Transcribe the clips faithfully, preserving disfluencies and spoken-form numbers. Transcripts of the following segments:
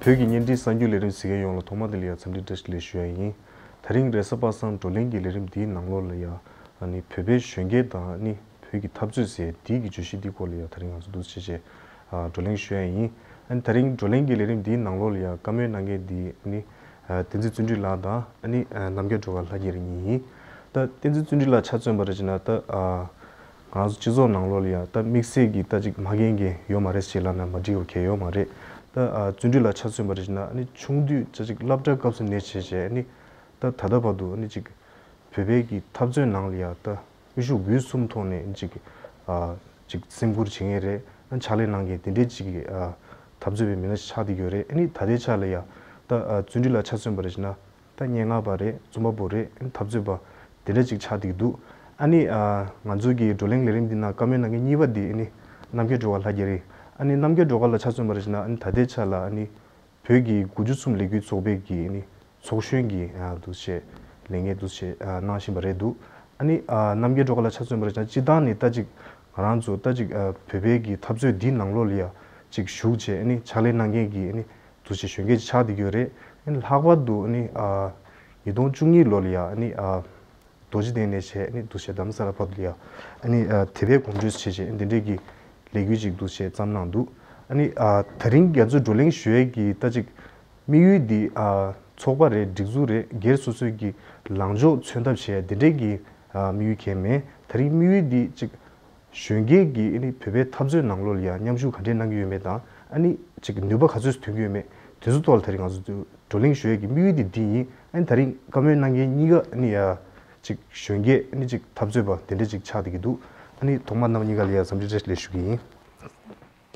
བོད་ཀྱི་བརྙན་འཕྲིན་གསར་འགྱུར་ལས་རིམ་གཟིགས་མཁན་ཡོངས་ལ་ཐོག་མ་དེ་ལ་ཡང་འཚམས་འདྲི་བཀྲ་ཤིས་བདེ་ལེགས་ཞུ་ཡ་ཡིན། དེ་རིང་རེས་གཟའ་པ་སངས་བགྲོ་གླེང་གི་ལས་རིམ་འདིའི་ནང་ལོགས་ལ་ཡང་ཨ་ནི་བོད་པའི་གཞོན་སྐྱེས་དང་ཨ་ནི་བོད་ཀྱི་འཐབ་རྩོད་ཟེར་འདིའི་གི་བརྗོད་གཞི་འདིའི་སྐོར་ལ་ཡང་དེ་རིང་ང་ཚོ་འདུག་སེ་བྱས་བྱས་ཨ་བགྲོ་གླེང་ཞུ་ཡ་ཡིན། ཨ་ནི་དེ་རིང་བགྲོ་གླེང་གི་ལས་རིམ་འདིའི་ནང་ལོགས་ལ་ཡང་བཀའ་མོལ་གནང་མཁན་འདི་ཨ་ནི་ཨ་བསྟན་འཛིན་བརྩོན་འགྲུས་ལགས་དང་ཨ་ནི་ཨ་རྣམ་རྒྱལ་སྒྲོལ་དཀར་ལྷ་རྒྱ་རི་གཉིས་ཡིན། ད་བསྟན་འཛིན་བརྩོན་འགྲུས་ལགས་ཆ་མཚོན་པ་རེད་ཅེ་ན་ད་ཨ་ང་ཚོ་སྤྱི་ཚོགས་ནང་ལོགས་ལ་ཡང་ད་དམིགས་བསལ་གྱི་ད་ཅིག་མ་རྒན་རྒན་ཡོད་མ་རེད་ཅེས་ལབ་ན་མ་འགྲིག་པ་གང་ཡང་ཡོད་མ་རེད། ད་ཨ་བརྩོན་འགྲུས་ལགས་ཆ་མཚོན་པ་རེད་ཅེ་ན་ཨ་ནི་ཆུང་དུས་ད་ཅིག་སློབ་གྲྭ་སྐབས་སུ་ནས་བྱས་བྱས་ཨ་ནི་ད་ད་ལྟ་བར་དུ་ཨ་ནི་ཅིག་བོད་པའི་གི་འཐབ་རྩོད་ནང་ལ་ཡང་ད་དབུ་ཤུགས་དགུ་གསུམ་ཐོག་ནས་ཅིག་ཨ་ཅིག་སེམས་ཁུར་བྱེད་མཁན་རེད། ཨ་ཕྱག་ལས་གནང་མཁན་དེ་འདྲའི་ཅིག་ཨ་འཐབ་རྩོད་པའི་མི་སྣ་ཞིག་ཆགས་བསྡད་ཡོད་རེད། ཨ་ནི་ད་ལྟའི་ཆ་ལ་ཡང་ད་ཨ་བརྩོན་འགྲུས་ལགས་ཆ་མཚོན་པ་རེད་ཅེ་ན། ད་སྙན་ངག་པ་རེད། རྩོམ་པ་པོ་རེད། འཐབ་རྩོད་པ་དེ་འདྲ་ཅིག་ཆགས་བསྡད་འདུག་ཨ་ནི་ཨ་ང་ཚོ་གི་བགྲོ་གླེང་ལས་རིམ་འདི་ནང་བཀའ་མོལ་གནང་མཁན་གཉིས་པ་འདི་ཨ་ནི་རྣམ་རྒྱལ་སྒྲོལ་དཀར་ལྷ་རྒྱ་རི། ཨ་ནི་རྣམ་རྒྱལ་སྒྲོལ་དཀར་ལགས་ཆ་མཚོན་པ་རེད་ཅེ་ན་ཨ་ནི་ད་ལྟའི་ཆ་ལ་ཨ་ནི་བོད་ཀྱི་དགུ་བཅུ་གསུམ་ལས་འགུལ་ཚོགས་པའི་གི་ཨ་ནི་ཚོགས་གཞོན་གྱི་ཨ་འདུག་སེ་ལས་འགན་འདུག་སེ་ཨ་གནང་བཞིན་པ་རེད་འདུག་ཨ་ནི་ཨ་རྣམ་རྒྱལ་སྒྲོལ་དཀར་ལགས་ཆ་མཚོན་པ་རེད་ཅེ་ན་སྤྱིར་བཏང་ནས་ད་ཅིག་ང་རང་ཚོ་ད་ཅིག་ཨ་བོད་པའི་གི་འཐབ་རྩོད་འདིའི་ནང་ལོགས་ལ་ཡ་ཅིག་ཞུགས་བྱས་ཨ་ནི་ཕྱག་ལས་གནང་མཁན་གྱི་ཨ་ནི་འདུག་སེ་གཞོན་སྐྱེས་ཅིག་ཆགས་བསྡད་ཡོད་རེད། ཨ་ནི་ལྷག་པར་དུ་ཨ་ནི་ཨ་ཉིས་སྟོང་བཅུ་གཉིས་ལོ་ལ་ཡ་ཨ་ནི་ཨ་རྡོ་རྗེ་གདན་ནས་བྱས་ཨ་ནི་འདུག་སེ་རྡ་རམ་ས་ལ་བར་དུ་ལ་ཡ་ཨ་ནི་ཨ་དེ་བས་གོམ་བགྲོད་བྱས་བྱས་འདི་འདྲའི་གི་ལས་འགུལ་ཅིག་འདུག་སེ་བརྩམས་གནང་འདུག་ཨ་ནི་ཨ་དེ་རིང་རྒྱ་མཚོ་བགྲོ་གླེང་ཞུ་ཡས་ཀྱི་ད་ཅིག་དམིགས་ཡུལ་འདི་ཨ་ཚོགས་པ་རེད། སྒྲིག་འཛུགས་རེད། སྒེར་སོ་སོའི་གི་ལངས་ཕྱོགས་མཚོན་ཐབས་བྱས་འདི་འདྲའི་གི་ཨ་དམིགས་ཡུལ་གང་ཡང་མེད། དེ་རིང་དམིགས་ཡུལ་འདི་ཅིག་གཞོན་སྐྱེས་ཀྱིས་ཨ་ནི་བོད་པའི་འཐབ་རྩོད་ནང་ལོགས་ལ་ཡང་མཉམ་ཞུགས་ག་འདྲས་གནང་གི་ཡོད་མེད་དང་ཨ་ནི་ཅིག་ནུས་པ་ག་ཚོད་ཐོན་གྱི་ཡོད་མེད་དེ་ཚོ་ཐོག་ལ་དེ་རིང་ང་ཚོ་བགྲོ་གླེང་ཞུ་ཡས་ཀྱི་དམིགས་ཡུལ་འདི་འདི་ཡིན། ཨ་ནི་དེ་རིང་བཀའ་མོལ་གནང་མཁན་གཉིས་ཀ་ཨ་ནི་ཡ་ཅིག་གཞོན་སྐྱེས་ཨ་ནི་ཅིག་འཐབ་རྩོད་པ་དེ་འདྲས་ཅིག་ཆགས་བསྡད་ཀྱི་འདུག་ཨ་ནི་ཐོག་མར་རྣམ་གཉིས་ཀ་ལ་ཡ་འཚམས་འདྲི་བཀྲ་ཤིས་བདེ་ལེགས་ཞུ་གི་ཡིན།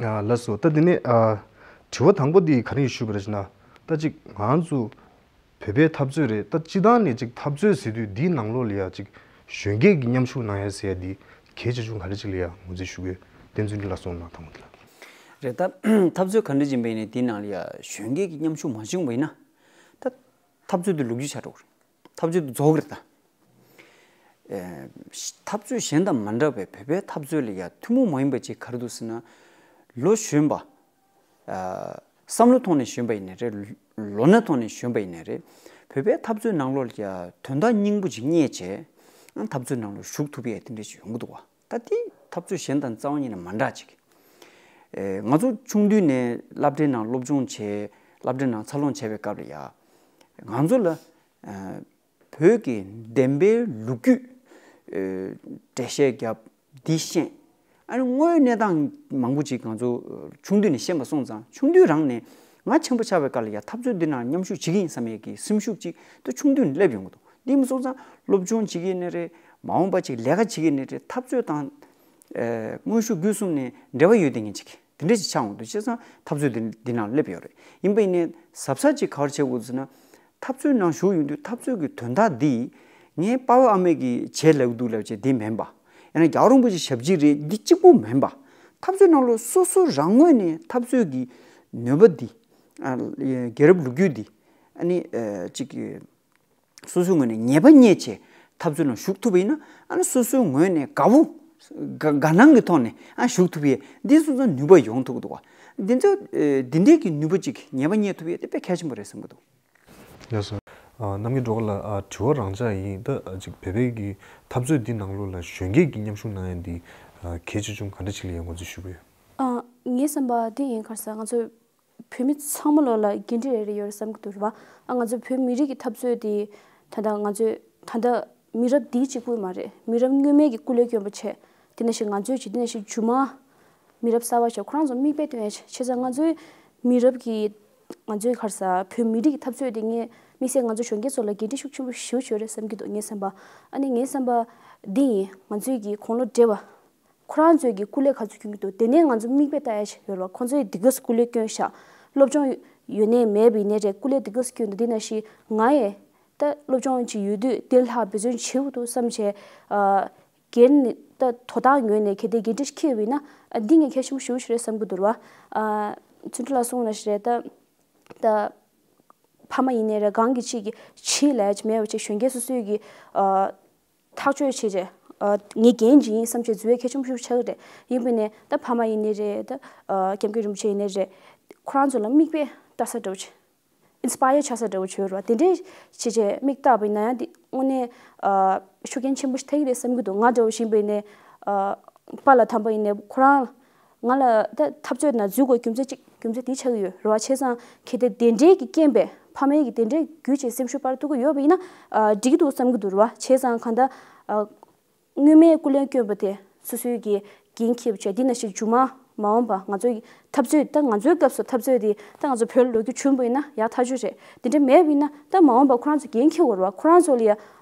ཨ་ལགས་སོ། ད་དེ་ནས་ཨ་དྲི་བ་དང་པོ་འདི་ག་རེ་ཞུས་པ་རེད་ཟེར་ན། ད་ཅིག་ང་ཚོ་བོད་པའི་འཐབ་རྩོད་རེད། ད་སྤྱིར་བཏང་ནས་ཅིག་འཐབ་རྩོད་ཟེར་དུས་འདིའི་ནང་ལོགས་ལ་ཡ་ཅིག་གཞོན་སྐྱེས་ཀྱིས་མཉམ་ཞུགས་གནང་ཡ་ཟེར་ཡ་འདི་གལ་ཆེ་ཆུང་ག་འདྲ་ཅིག་ལ་ཡ་ངོས་འཛིན་ཞུ་དགོས། བསྟན་འཛིན་ལགས་གསུངས་གནང་དང་པོ་དེ་ལ། རེད། ད་འཐབ་རྩོད་ག་འདྲ་ཅིག་ཡིན་པ་ཡིན་ནའི་འདིའི་ནང་ལ་ཡ་གཞོན་སྐྱེས་ཀྱིས་མཉམ་ཞུགས་མ་བྱུང་བ་ཡིན་ན་ད་འཐབ་རྩོད་འདི་ལོ་རྒྱུས་ཆགས་འགྲོ་གི་རེད། འཐབ་རྩོད་འདི་རྫོགས་གི་རེད་ད། ཨེ། འཐབ་རྩོད་གཞན་དང་མ་འདྲ་བའི་བོད་པའི་འཐབ་རྩོད་ལ་ཡ་ཐུན་མོང་མ་ཡིན་པ་ཅིག་ག་རེ་འདུག་ཟེར་ན། ལོ་གཞོན་པ། ཨ། བསམ་བློ་ཐོག་ནས་གཞོན་པ་ཡིན་ནའི་རེད། ལོ་ན་ཐོག་ནས་གཞོན་པ་ཡིན་ནའི་རེད། བོད་པའི་འཐབ་རྩོད་ནང་ལོགས་ལ་ཡ་དོན་དག་སྙིང་པོ་ཅིག་རྙེད་བྱས། འཐབ་རྩོད་ནང་ལ་ཞུགས་ཐུབ་ཡས་དེ་འདྲ་ཅིག་ཡོང་གི་འདུག་བ། ད་དེ་འཐབ་རྩོད་གཞན་དང་རྩ་བ་ཉིད་ནས་མ་འདྲ་ཅིག་ཨེ། ང་ཚོ་ཆུང་དུས་ནས་སློབ་གྲྭའི་ནང་སློབ་སྦྱོང་བྱས། སློབ་གྲྭའི་ནང་འཚར་ལོངས་བྱས་པའི་སྐབས་ལ་ཡ། ང་ཚོ་ལ། ཨ། བོད་ཀྱི་བདེན་པའི་ལོ་རྒྱུས། ཨ། འགྲེལ་བཤད་བརྒྱབ། འདི་ཤེས། ཨ་ནི་དངོས་ཡོད་གནས་སྟངས་མང་པོ་ཅིག་ང་ཚོ་ཆུང་དུས་ནས་ཤེས་པ་སོང་ཙང་། ཆུང་དུས་རང་ནས་ང་ཆེན་པོ་ཆགས་པའི་སྐབས་ལ་ཡ་འཐབ་རྩོད་འདི་ནང་མཉམ་ཞུགས་བྱེད་ཀྱི་ཡིན་བསམ་ཡས་ཀྱི་སེམས་ཤུགས་ཅིག་ཏུ་ཆུང་དུས་ནས་སླེབས་ཡོང་གི་འདུག་འདི་མ་སོང་ཙང་སློབ་སྦྱོང་བྱེད་ཀྱི་ཡིན་ནའི་རེད། མ་འོངས་པ་ཅིག་ལས་ཀ་བྱེད་ཀྱི་ཡིན་ནའི་རེད། འཐབ་རྩོད་དང་། ཨ། དངོས་ཤུགས་དགུ་གསུམ་ནས་འབྲེལ་བ་ཡོད་བསྡད་མཁན་ཅིག་དེ་འདྲ་ཞིག་ཆགས་འོང་དུས། བྱས་ཙང་འཐབ་རྩོད་འདི་འདི་ནང་སླེབས་ཡོད་རེད། ཡིན་པ་ཡིན་ནའི་གཟབ་གཟབ་ཅིག་ག་བར་བྱེད་དགོས་ཟེར་ན། འཐབ་རྩོད་ནང་ཞུགས་ཡོང་དུས་འཐབ་རྩོད་ཀྱི་དོན་དག་འདི་ངའི་དཔའ་བོ་ཨ་མེས་ཀྱིས་བྱས་ལབ་འདུག་ལབ་བྱས་འདི་མིན་པ། ཡང་ན་རྒྱལ་བ་རིན་པོ་ཆེའི་ཞབས་ཕྱི་རེད་འདི་གཅིག་པུ་མིན་པ། འཐབ་རྩོད་ནང་ལོགས་སོ་སོ་རང་ངོས་ནས་འཐབ་རྩོད་ཀྱི་ནུས་པ་འདི། ཨ། རྒྱལ་རབས་ལོ་རྒྱུས་འདི། ཨ་ནི། ཨ། གཅིག་གི་སོ་སོའི་ངོས་ནས་ངེས་པ་རྙེད་བྱས་འཐབ་རྩོད་ནང་ཞུགས་ཐུབ་པ་ཡིན་ན། ཨ་ནི་སོ་སོའི་ངོས་ནས་དགའ་བོ། དགའ་དགའ་སྣང་གི་ཐོག་ནས་ཨ་ཞུགས་ཐུབ་ཡས་འདི་སོང་ཙང་ནུས་པ་ཡོང་ཐུབ་ཀྱི་འདུག་བ། འདི་ཚོ། ཨེ། འདི་འདྲའི་གི་ནུས་པ་ཅིག་ངེས་པ་རྙེད་ཐུབ་ཡས་དེ་དཔེ་གལ་ཆེན་པོ་རེད་བསམ་གྱི་འདུག་ལགས་སོ། ཨ། རྣམ་རྒྱལ་སྒྲོལ་དཀར་ལགས། ཨ། དྲི་བ་རང་འཇགས་ཡིན། ད་ཅིག་བོད་པའི་གི་འཐབ་རྩོད་འདི་ནང་ལོགས་ལ་གཞོན་སྐྱེས་ཀྱིས་མཉམ་ཞུགས་གནང་ཡས་འདི། ཨ། གལ་ཆེ་ཆུང་ག་འདྲ་ཅིག་ལ་ཡང་ངོས་འཛིན་ཞུ་གི་ཡོད། ཨ། ངའི་བསམ་པ་འདི་ཡིན། ག་རེ་ཟེར། ང་ཚོ་བོད་མི་ཚང་མ་ལོགས་ལ་འགན་འཁྲི་རེ་རེ་ཡོད་རེད་བསམ་གྱི་འདུག་རེད་བ། ཨ། ང་ཚོ་བོད་མི་རིགས་ཀྱི་འཐབ་རྩོད་དེ་ད་ལྟ་ང་ཚོས་ད་ལྟ་མི་རབས་འདིའི་གཅིག་པུ་མ་རེད། མི་རབས་སྔོན་མའི་གི་སྐུ་ལས་བསྐྱོན་པ་བྱས། དེ་ནང་བཞིན་ང་ཚོས་ཀྱི་དེ་ནང་བཞིན་རྗེས་མ་མི་རབས་གསར་པ་བྱས་ཁོ་རང་ཚོ་མིག་དཔེ་སྟོན་ཡ་བྱས། བྱས་ཙང་ང་ཚོའི་མི་རབས་ཀྱི་ང་ཚོའི་ག་རེ་ཟེར་བོད་མི་རིགས་ཀྱི་འཐབ་རྩོད་དེ་ངས་དམིགས་བསལ་ང་ཚོ་གཞོན་སྐྱེས་ཚོ་ལ་འགན་འཁྲི་ཤུགས་ཆེན་པོ་ཞེ་པོ་ཅིག་ཡོད་རེད་བསམ་གྱི་འདུག་ངའི་བསམ་པ། ཨ་ནི་ངའི་བསམ་པ་འདི་ཡིན། ང་ཚོས་ཀྱི་དགུང་ལོ་བགྲེས་པ། ཁོ་རང་ཚོས་ཀྱི་སྐུ་ལས་ག་ཚོད་བསྐྱོན་གྱི་འདུག་དེ་ནས་ང་ཚོ་མིག་དཔེ་ལྟ་ཡ་ཞིག་ཡོད་རེད་བ། ཁོ་ཚོས་འདི་ག་སྐུ་ལས་བསྐྱོན་ཤག་སློབ་སྦྱོང་ཡོད་ནའི་མེད་པ་ཡིན་ནའི་རེད། སྐུ་ལས་འདི་ག་སྐྱོན་འདུག་དེ་ནང་བཞིན་ང་ཡི་ད་སློབ་སྦྱོང་ཅིག་ཡོད་དུས་དེ་ལྷག་འབད་བརྩོན་བྱེད་དགོས་འདུག་བསམ་བྱས། ཨ། སྒེར་ནས་ད་དོ་བདག་ངོས་ནས་གལ་ཏེ་འགན་འཁྲི་འཁྱེར་བ་ཡིན་ན། ཨ། འདི་ངས་གལ་ཆེན་པོ་ཞེ་པོ་ཅིག་རེད་བསམ་གྱི་འདུག་རེད་བ། ཨ། བརྩོན་འགྲུས་ལགས་གསུངས་ནང་བཞིན་རེད་ད། ད་ཕ་མ་ཡིན་ནའི་རེད། གང་གི་ཅིག་གི་བྱིས་ལབ་ཡ་ཅིག་མེད་པ་བྱས། གཞོན་སྐྱེས་སོ་སོའི་གི། ཨ། ཐག་གཅོད་བྱས་བྱས། ཨ། ངའི་འགན་ཅིག་ཡིན་བསམ་བྱས་འཛུལ་བའི་གལ་ཆེན་པོ་ཞིག་ཆགས་ཀྱི་རེད། ཡིན་པ་ནས་ད་ཕ་མ་ཡིན་ནའི་རེད། ད། ཨ། སྐྱབས་མགོན་རིན་པོ་ཆེ་ཡིན་ནའི་རེད། ཁོ་རང་ཚོ་ལ་མིག་དཔེ། ལྟ་ས་འདྲ་བོ་ཅིག་ཨིན་སི་པ་ཡར་ཆགས་ས་འདྲ་བོ་བྱོས་རོགས། དེ་འདྲའི་བྱས་བྱས་མིག་བལྟས་པ་ཡིན་ན་ཡང་འདི་དངོས་གནས་ཨ་ཤུགས་རྐྱེན་ཆེན་པོ་ཞིག་ཐེབས་ཀྱི་རེད་བསམ་གྱི་འདུག་ང་འདྲ་བོ་ཞིག་ཡིན་པ་ཡིན་ནའི་ཨ་པཱ་ལགས་དམ་པ་ཡིན་ནའི་ཁོ་རང་ང་ལ་ད་འཐབ་རྩོད་ནང་འཛུལ་དགོས་རྒྱུ་མཚན་གཅིག་རྒྱུ་མཚན་དེ་ཆགས་ཀྱི་ཡོད་རེད་བ། བྱས་ཙང་གལ་ཏེ་དེ་འདྲའི་གི་རྐྱེན་པས་ཕ་མའི་གི་དེ་འདྲའི་རྒྱུ་བྱས་སེམས་ཤུགས་སྤར་ཐུབ་ཀྱི་ཡོད་པ་ཡིན་ན་ཨ་འགྲིག་གི་འདུག་བསམ་གྱི་འདུག་རེད་བ། བྱས་ཙང་གང་ལྟར་ཨ། སྔོན་མའི་སྐུ་ལས་བསྐྱོན་པ་དེ་སོ་སོའི་གི་འགན་འཁྱེར་བྱས། འདི་ནང་བཞིན་མཇུག་མ་མ་འོངས་པ་ང་ཚོའི་འཐབ་རྩོད་ད་ང་ཚོའི་སྐབས་སུ་འཐབ་རྩོད་དེ་ད་ང་ཚོ་བོད་ལ་ལོ་རྒྱུས་བྱུང་བ་ཡིན་ན་ཡག་ཐག་ཆོད་རེད། དེ་འདྲ་མེད་པ་ཡིན་ན་ད་མ་འོངས་པ་ཁོ་རང་ཚོ་འགན་འཁྱེར་དགོས་རེད་བ། ཁོ་རང་ཚོ་ལ་ཡ་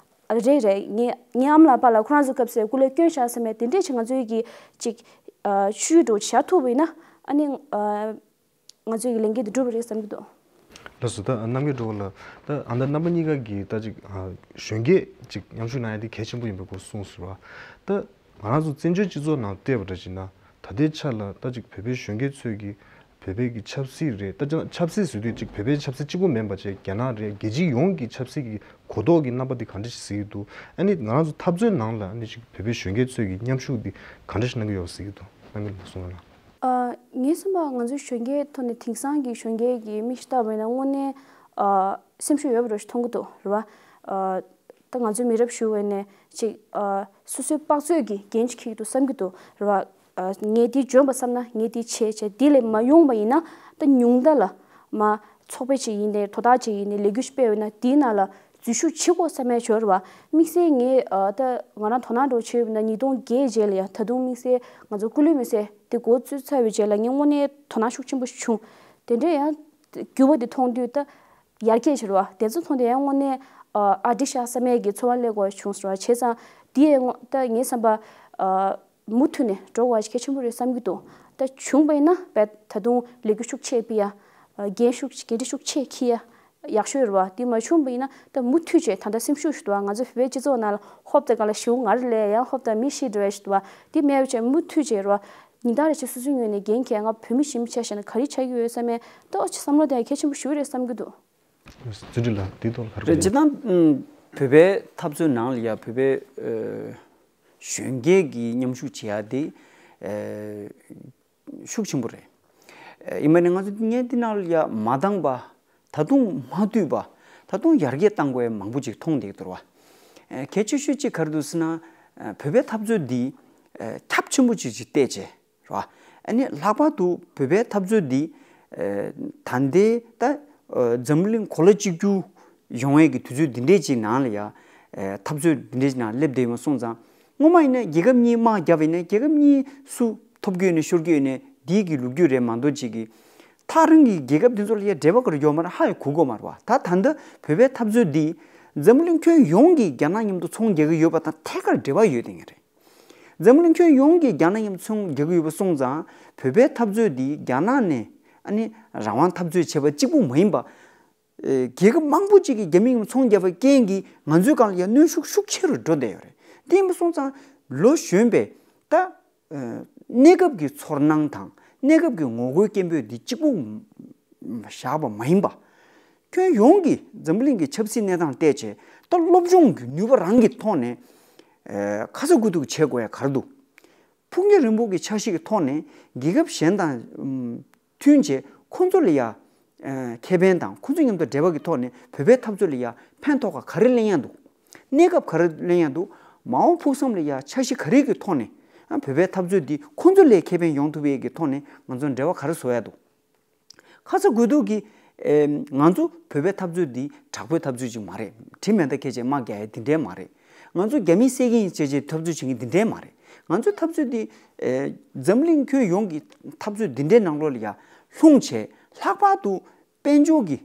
རེད་རེད། ངའི་ངའི་ཨ་མ་ལགས་པ་ལགས་ཁོ་རང་ཚོའི་སྐབས་སུ་སྐུ་ལས་བསྐྱོན་བཞག་ཟེར་མེད། དེ་འདྲས་ཅིག་ང་ཚོའི་གི་ཅིག་ཤུལ་འགྲོ་བཞག་ཐུབ་པ་ཡིན་ན་ཨ་ནི། ང་ཚོའི་ལས་འགན་དེ་འགྲུབ་པ་རེད་བསམ་གྱི་འདུག་ལགས་སོ། ད་རྣམ་རྒྱལ་སྒྲོལ་མ་ལགས། ད་ཨ་ད་རྣམ་པ་གཉིས་ཀ་གིས་ད་ཅིག་ཨ་གཞོན་སྐྱེས་ཅིག་མཉམ་ཞུགས་གནང་ཡ་དེ་གལ་ཆེན་པོ་ཡིན་པའི་སྐོར་གསུངས་ཟེར་བ། ད་ང་རང་ཚོ་བཙན་བྱོལ་སྤྱི་ཚོགས་ནང་བལྟས་པ་འདྲ་བྱས་ན་ད་ལྟའི་ཆ་ལ་ད་ཅིག་བོད་པའི་གཞོན་སྐྱེས་ཚོས་ཀྱིས་བོད་པའི་གི་ཆབ་སྲིད་རེད། ད་ཅིག་ཆབ་སྲིད་ཟེར་དུས་ཅིག་བོད་པའི་ཆབ་སྲིད་གཅིག་པོ་མིན་པ་བྱས་རྒྱ་ནག་རེད། རྒྱལ་སྤྱི་ཡོངས་ཀྱི་ཆབ་སྲིད་ཀྱི་གོ་རྟོགས་ཀྱི་རྣམ་པ་དེ་ག་འདྲ་ཞིག་གཟིགས་ཀྱི་འདུག་ཨ་ནི་ང་རང་ཚོ་འཐབ་རྩོད་ནང་ལ་ཨ་ནི་ཅིག་བོད་པའི་གཞོན་སྐྱེས་ཚོས་ཀྱི་མཉམ་ཞུགས་དེ་ག་འདྲ་ཞིག་གནང་གི་ཡོད་གཟིགས་ཀྱི་འདུག་རྣམ་རྒྱལ་ལགས་གསུང་རོགས་གནང་། ཨ། ངའི་བསམ་པར་ང་ཚོའི་གཞོན་སྐྱེས་ཐོག་ནས་དེང་སང་གི་གཞོན་སྐྱེས་ཀྱི་མིག་ཤེས་ལྟ་བ་ཡིན་ན་དངོས་གནས་ཨ་སེམས་ཤུགས་ཡོད་པ་འདྲ་ཞིག་མཐོང་གི་འདུག་རེད་བ། ཨ་ད་ང་ཚོའི་མི་རབས་བཞུགས་པ་ཡིན་ནའི་ཅིག་ཨ་སོ་སོའི་དཔག་ཚོད་ཀྱི་འགན་ཅིག་འཁྱེར་གྱི་འདུག་བསམ་གྱི་འདུག་རེད་བ། ཨ་ངས་འདི་འཇོན་པ་བསམ་ན་ངས་འདི་བྱས་བྱས་འདི་ལས་མ་ཡོང་བ་ཡིན་ན་ད་ཉུང་མཐའ་ལ་མ་ཚོགས་པ་ཅིག་ཡིན་ནའི་དོ་བདག་ཅིག་ཡིན་ནའི་ལས་འགུལ་ཞིག་སྤེལ་བ་ཡིན་ན་དེའི་ནང་ལ་འཛུལ་ཞུགས་བྱེད་དགོས་བསམ་ཡས་ཡོད་རེད་བ། དམིགས་བསལ་ངས་ཨ་ད་ང་རང་དོ་སྣང་འདྲ་བོ་བྱས་ཡོད་ན་ཉིས་སྟོང་བརྒྱད་རྗེས་ལ་ཡ་ད་དུང་དམིགས་བསལ་ང་ཚོ་སྐུ་ལུས་མེ་སྲེག་དེ་འགོ་བཙུགས་ཚར་བའི་རྗེས་ལ་ངས་དངོས་གནས་དོ་སྣང་ཤུགས་ཆེན་པོ་ཞིག་བྱུང་། དེ་འདྲ་ཡང་འགྱུར་བ་དེ་མཐོང་དུས་ད་ཡར་རྒྱས་ཕྱིན་རེད་བ། དེ་ཚོ་མཐོང་དུས་ཡང་དངོས་གནས་ཨ་འགྲིག་ཤག་བསམ་ཡས་ཀྱི་ཚོར་བ་སླེབས་དགོས་བྱུང་ཟེར་བ། བྱས་ཙང་དེ་ཡང་དངོས་ད་ངའི་བསམ་པ་ཨ་མུ་མཐུད་ནས་འགྲོ་དགོས་པ་ཞིག་གལ་ཆེན་པོ་རེད་བསམ་གྱི་འདུག་ད་བྱུང་བ་ཡིན་ན་བས་ད་དུང་ལས་འགུལ་ཤུགས་ཆེ་སྤེལ་ཡ། འགན་ཤུགས་འགན་འཁྲི་ཤུགས་ཆེ་འཁྱེར་ཡ་ཡག་ཤོས་རེད་བ། དེ་མ་བྱུང་བ་ཡིན་ན་ད་མུ་མཐུད་བྱས་ད་ལྟ་སེམས་ཤུགས་ཞིག་འདུག་བ། ང་ཚོ་བོད་པའི་སྤྱི་ཚོགས་ནང་ལ་ཧོབ་ད་ག་ལ་ཞེ་པོ་ང་རེ་ལས་ཡང་ཧོབ་ད་མི་ཤི་འགྲོ་ཡ་ཞིག་འདུག་བ། དེ་མེད་པ་བྱས་མུ་མཐུད་བྱས་རེད་བ། ཉིན་ལྟར་རེ་བྱས་སོ་སོའི་ངོས་ནས་འགན་འཁྱེར། ང་བོད་མི་ཞིག་མི་ཆ་བཞག་ན་ག་རེ་བྱ་གི་ཡོད་བསམ་ཡས་ཏོག་ཙམ་བསམ་བློ་གཏོང་ཡ་གལ་ཆེན་པོ་ཞེ་པོ་རེད་བསམ་གྱི་འདུག་བརྩོན་འགྲུས་ལགས་འདི་ཐོག་ལ་ག་རེ། རེད། སྤྱིར་བཏང་ཨུམ་བོད་པའི་འཐབ་རྩོད་ནང་ལ་ཡ་བོད་པའི་ཨ་གཞོན་སྐྱེས་ཀྱི་མཉམ་ཞུགས་བྱེད་ཡ་དེ་ཨ་ཤུགས་ཆེན་པོ་རེད། ཨ་ཡིན་པ་ནི་ང་ཚོ་ངས་འདི་ནང་ལ་ཡ་མ་འདང་པ། ད་དུང་མ་འཐུས་པ། ད་དུང་ཡར་རྒྱས་གཏང་དགོས་ཡ་མང་པོ་ཅིག་མཐོང་བསྡད་ཀྱི་འདུག་བ། ཨ་གལ་ཆེ་ཤོས་གཅིག་ག་རེ་འདུག་ཟེར་ན། ཨ་བོད་པའི་འཐབ་རྩོད་འདི་ཨ་ཁྱབ་ཆེན་པོ་ཅིག་ཅིག་བལྟས་བྱས། རེད་བ། ཨ་ནི་ལྷག་པར་དུ་བོད་པའི་འཐབ་རྩོད་འདི་ཨ་ད་ལྟའི་ད་ཨ་འཛམ་བུ་གླིང་གོ་ལ་གཅིག་གྱུར་ཡོང་བའི་གི་དུས་ཚོད་འདི་འདྲའི་ཅིག་ནང་ལ་ཡ་ཨ་འཐབ་རྩོད་འདི་འདྲའི་ཅིག་ནང་སླེབས་བསྡད་ཡོད་པ་སོང་ཙང་། སྔོན་མ་ཡིན་ན་རྒྱལ་ཁབ་གཉིས་དམག་བརྒྱབ་པ་ཡིན་ན་རྒྱལ་ཁབ་གཉིས་སུ་ཐོབ་རྒྱུ་ཡོད་ནས་ཤོར་རྒྱུ་ཡོད་ནས་འདིའི་གི་ལོ་རྒྱུས་རེད་མ་གཏོགས་ཅིག་གི་མཐར་རང་གི་རྒྱལ་ཁབ་འདི་ཚོ་ལ་ཡ་འབྲེལ་བ་ག་རེ་ཡོད་མ་རེད། ཧ་ཡང་གོ་གི་མ་རེད་བ། ད་ད་ལྟ་བོད་པའི་འཐབ་རྩོད་འདི་འཛམ་བུ་གླིང་ཁྱོན་ཡོངས་ཀྱིས་རྒྱ་ནག་མཉམ་དུ་ཚོང་རྒྱག་གི་ཡོད་པ་དང་ཐད་ཀར་འབྲེལ་བ་ཡོད་བསྡད་མཁན་རེད། འཛམ་བུ་གླིང་ཁྱོན་ཡོངས་ཀྱིས་རྒྱ་ནག་མཉམ་ཚོང་རྒྱག་གི་ཡོད་པ་སོང་ཙང་། བོད་པའི་འཐབ་རྩོད་འདི་རྒྱ་ནག་ནས་ཨ་ནི་རང་དབང་འཐབ་རྩོད་བྱས་པ་གཅིག་པུ་མ་ཡིན་པ། ཨེ་རྒྱལ་ཁབ་མང་པོ་ཅིག་གིས་རྒྱ་མི་མཉམ་ཚོང་བརྒྱབ་པའི་རྐྱེན་གྱིས་ང་ཚོའི་སྒང་ལ་ཡང་གནོན་ཤུགས་ཤུགས་ཆེ་རུ་འགྲོ་བསྡད་ཡོད་རེད། དེ་ཡིན་པ་སོང་ཙང་ལོ་གཞོན་པས་ད་ཨེ་གནས་སྐབས་ཀྱི་ཚོར་སྣང་དང་གནས་སྐབས་ཀྱི་ངོ་རྒོལ་སྐད་འབོད་འདི་གཅིག་པུ་བཞག་པ་མ་ཡིན་པ། ཁྱོན་ཡོངས་ཀྱི་འཛམ་བུ་གླིང་གི་ཆབ་སྲིད་གནས་སྟངས་བལྟས་བྱས་ད་སློབ་སྦྱོང་གི་ནུས་པ་རང་གི་ཐོག་ནས་ཨེ་ཁ་ཚ་དགོས་གཏུགས་བྱེད་དགོས་ཡ་ག་རེ་འདུག་ཕུགས་ཉེ་རིང་པོ་གི་འཆར་གཞི་གི་ཐོག་ནས་རྒྱལ་ཁབ་གཞན་དང་ཨམ་མཐུན་བྱས་ཁོང་ཚོ་ལ་ཡ་ཨ་ཁེ་ཕན་དང་ཁོང་ཚོ་མཉམ་དུ་འབྲེལ་བ་གི་ཐོག་ནས་བོད་པའི་འཐབ་རྩོད་ལ་ཡ་ཕན་ཐོགས་ག་ག་རེ་ལེན་ཡ་འདུག་གནས་སྐབས་ག་རེ་ལེན་ཡ་འདུག་མ་འོངས་ཕུགས་བསམ་ལ་ཡ་འཆར་གཞི་ག་རེ་གི་ཐོག་ནས་ཨ་བོད་པའི་འཐབ་རྩོད་འདི་ཁོང་ཚོ་ལ་ཁེ་ཕན་ཡོང་ཐུབ་པའི་གི་ཐོག་ནས་ང་ཚོ་འབྲེལ་བ་ག་རེ་བཟོ་ཡ་འདུག་ཁ་ཚ་དགོས་གཏུགས་ཀྱི་ཨེ་ང་ཚོ་བོད་པའི་འཐབ་རྩོད་འདི་དྲག་པོའི་འཐབ་རྩོད་ཅིག་མ་རེད། དྲི་མེད་མདའ་འཁྱེར་བྱས་དམག་རྒྱག་ཡ་འདི་འདྲའི་མ་རེད། ང་ཚོ་རྒྱ་མི་བསད་ཀྱི་ཡིན་བྱས་བྱས་འཐབ་རྩོད་བྱེད་མཁན་འདི་འདྲའི་མ་རེད། ང་ཚོའི་འཐབ་རྩོད་འདི་ཨེ་འཛམ་གླིང་ཁྱོན་ཡོངས་ཀྱི་འཐབ་རྩོད་འདི་འདྲའི་ནང་ལོགས་ལ་ཡ་ལྷུང་བྱས་ལྷག་པར་དུ་དཔལ་འབྱོར་གྱི་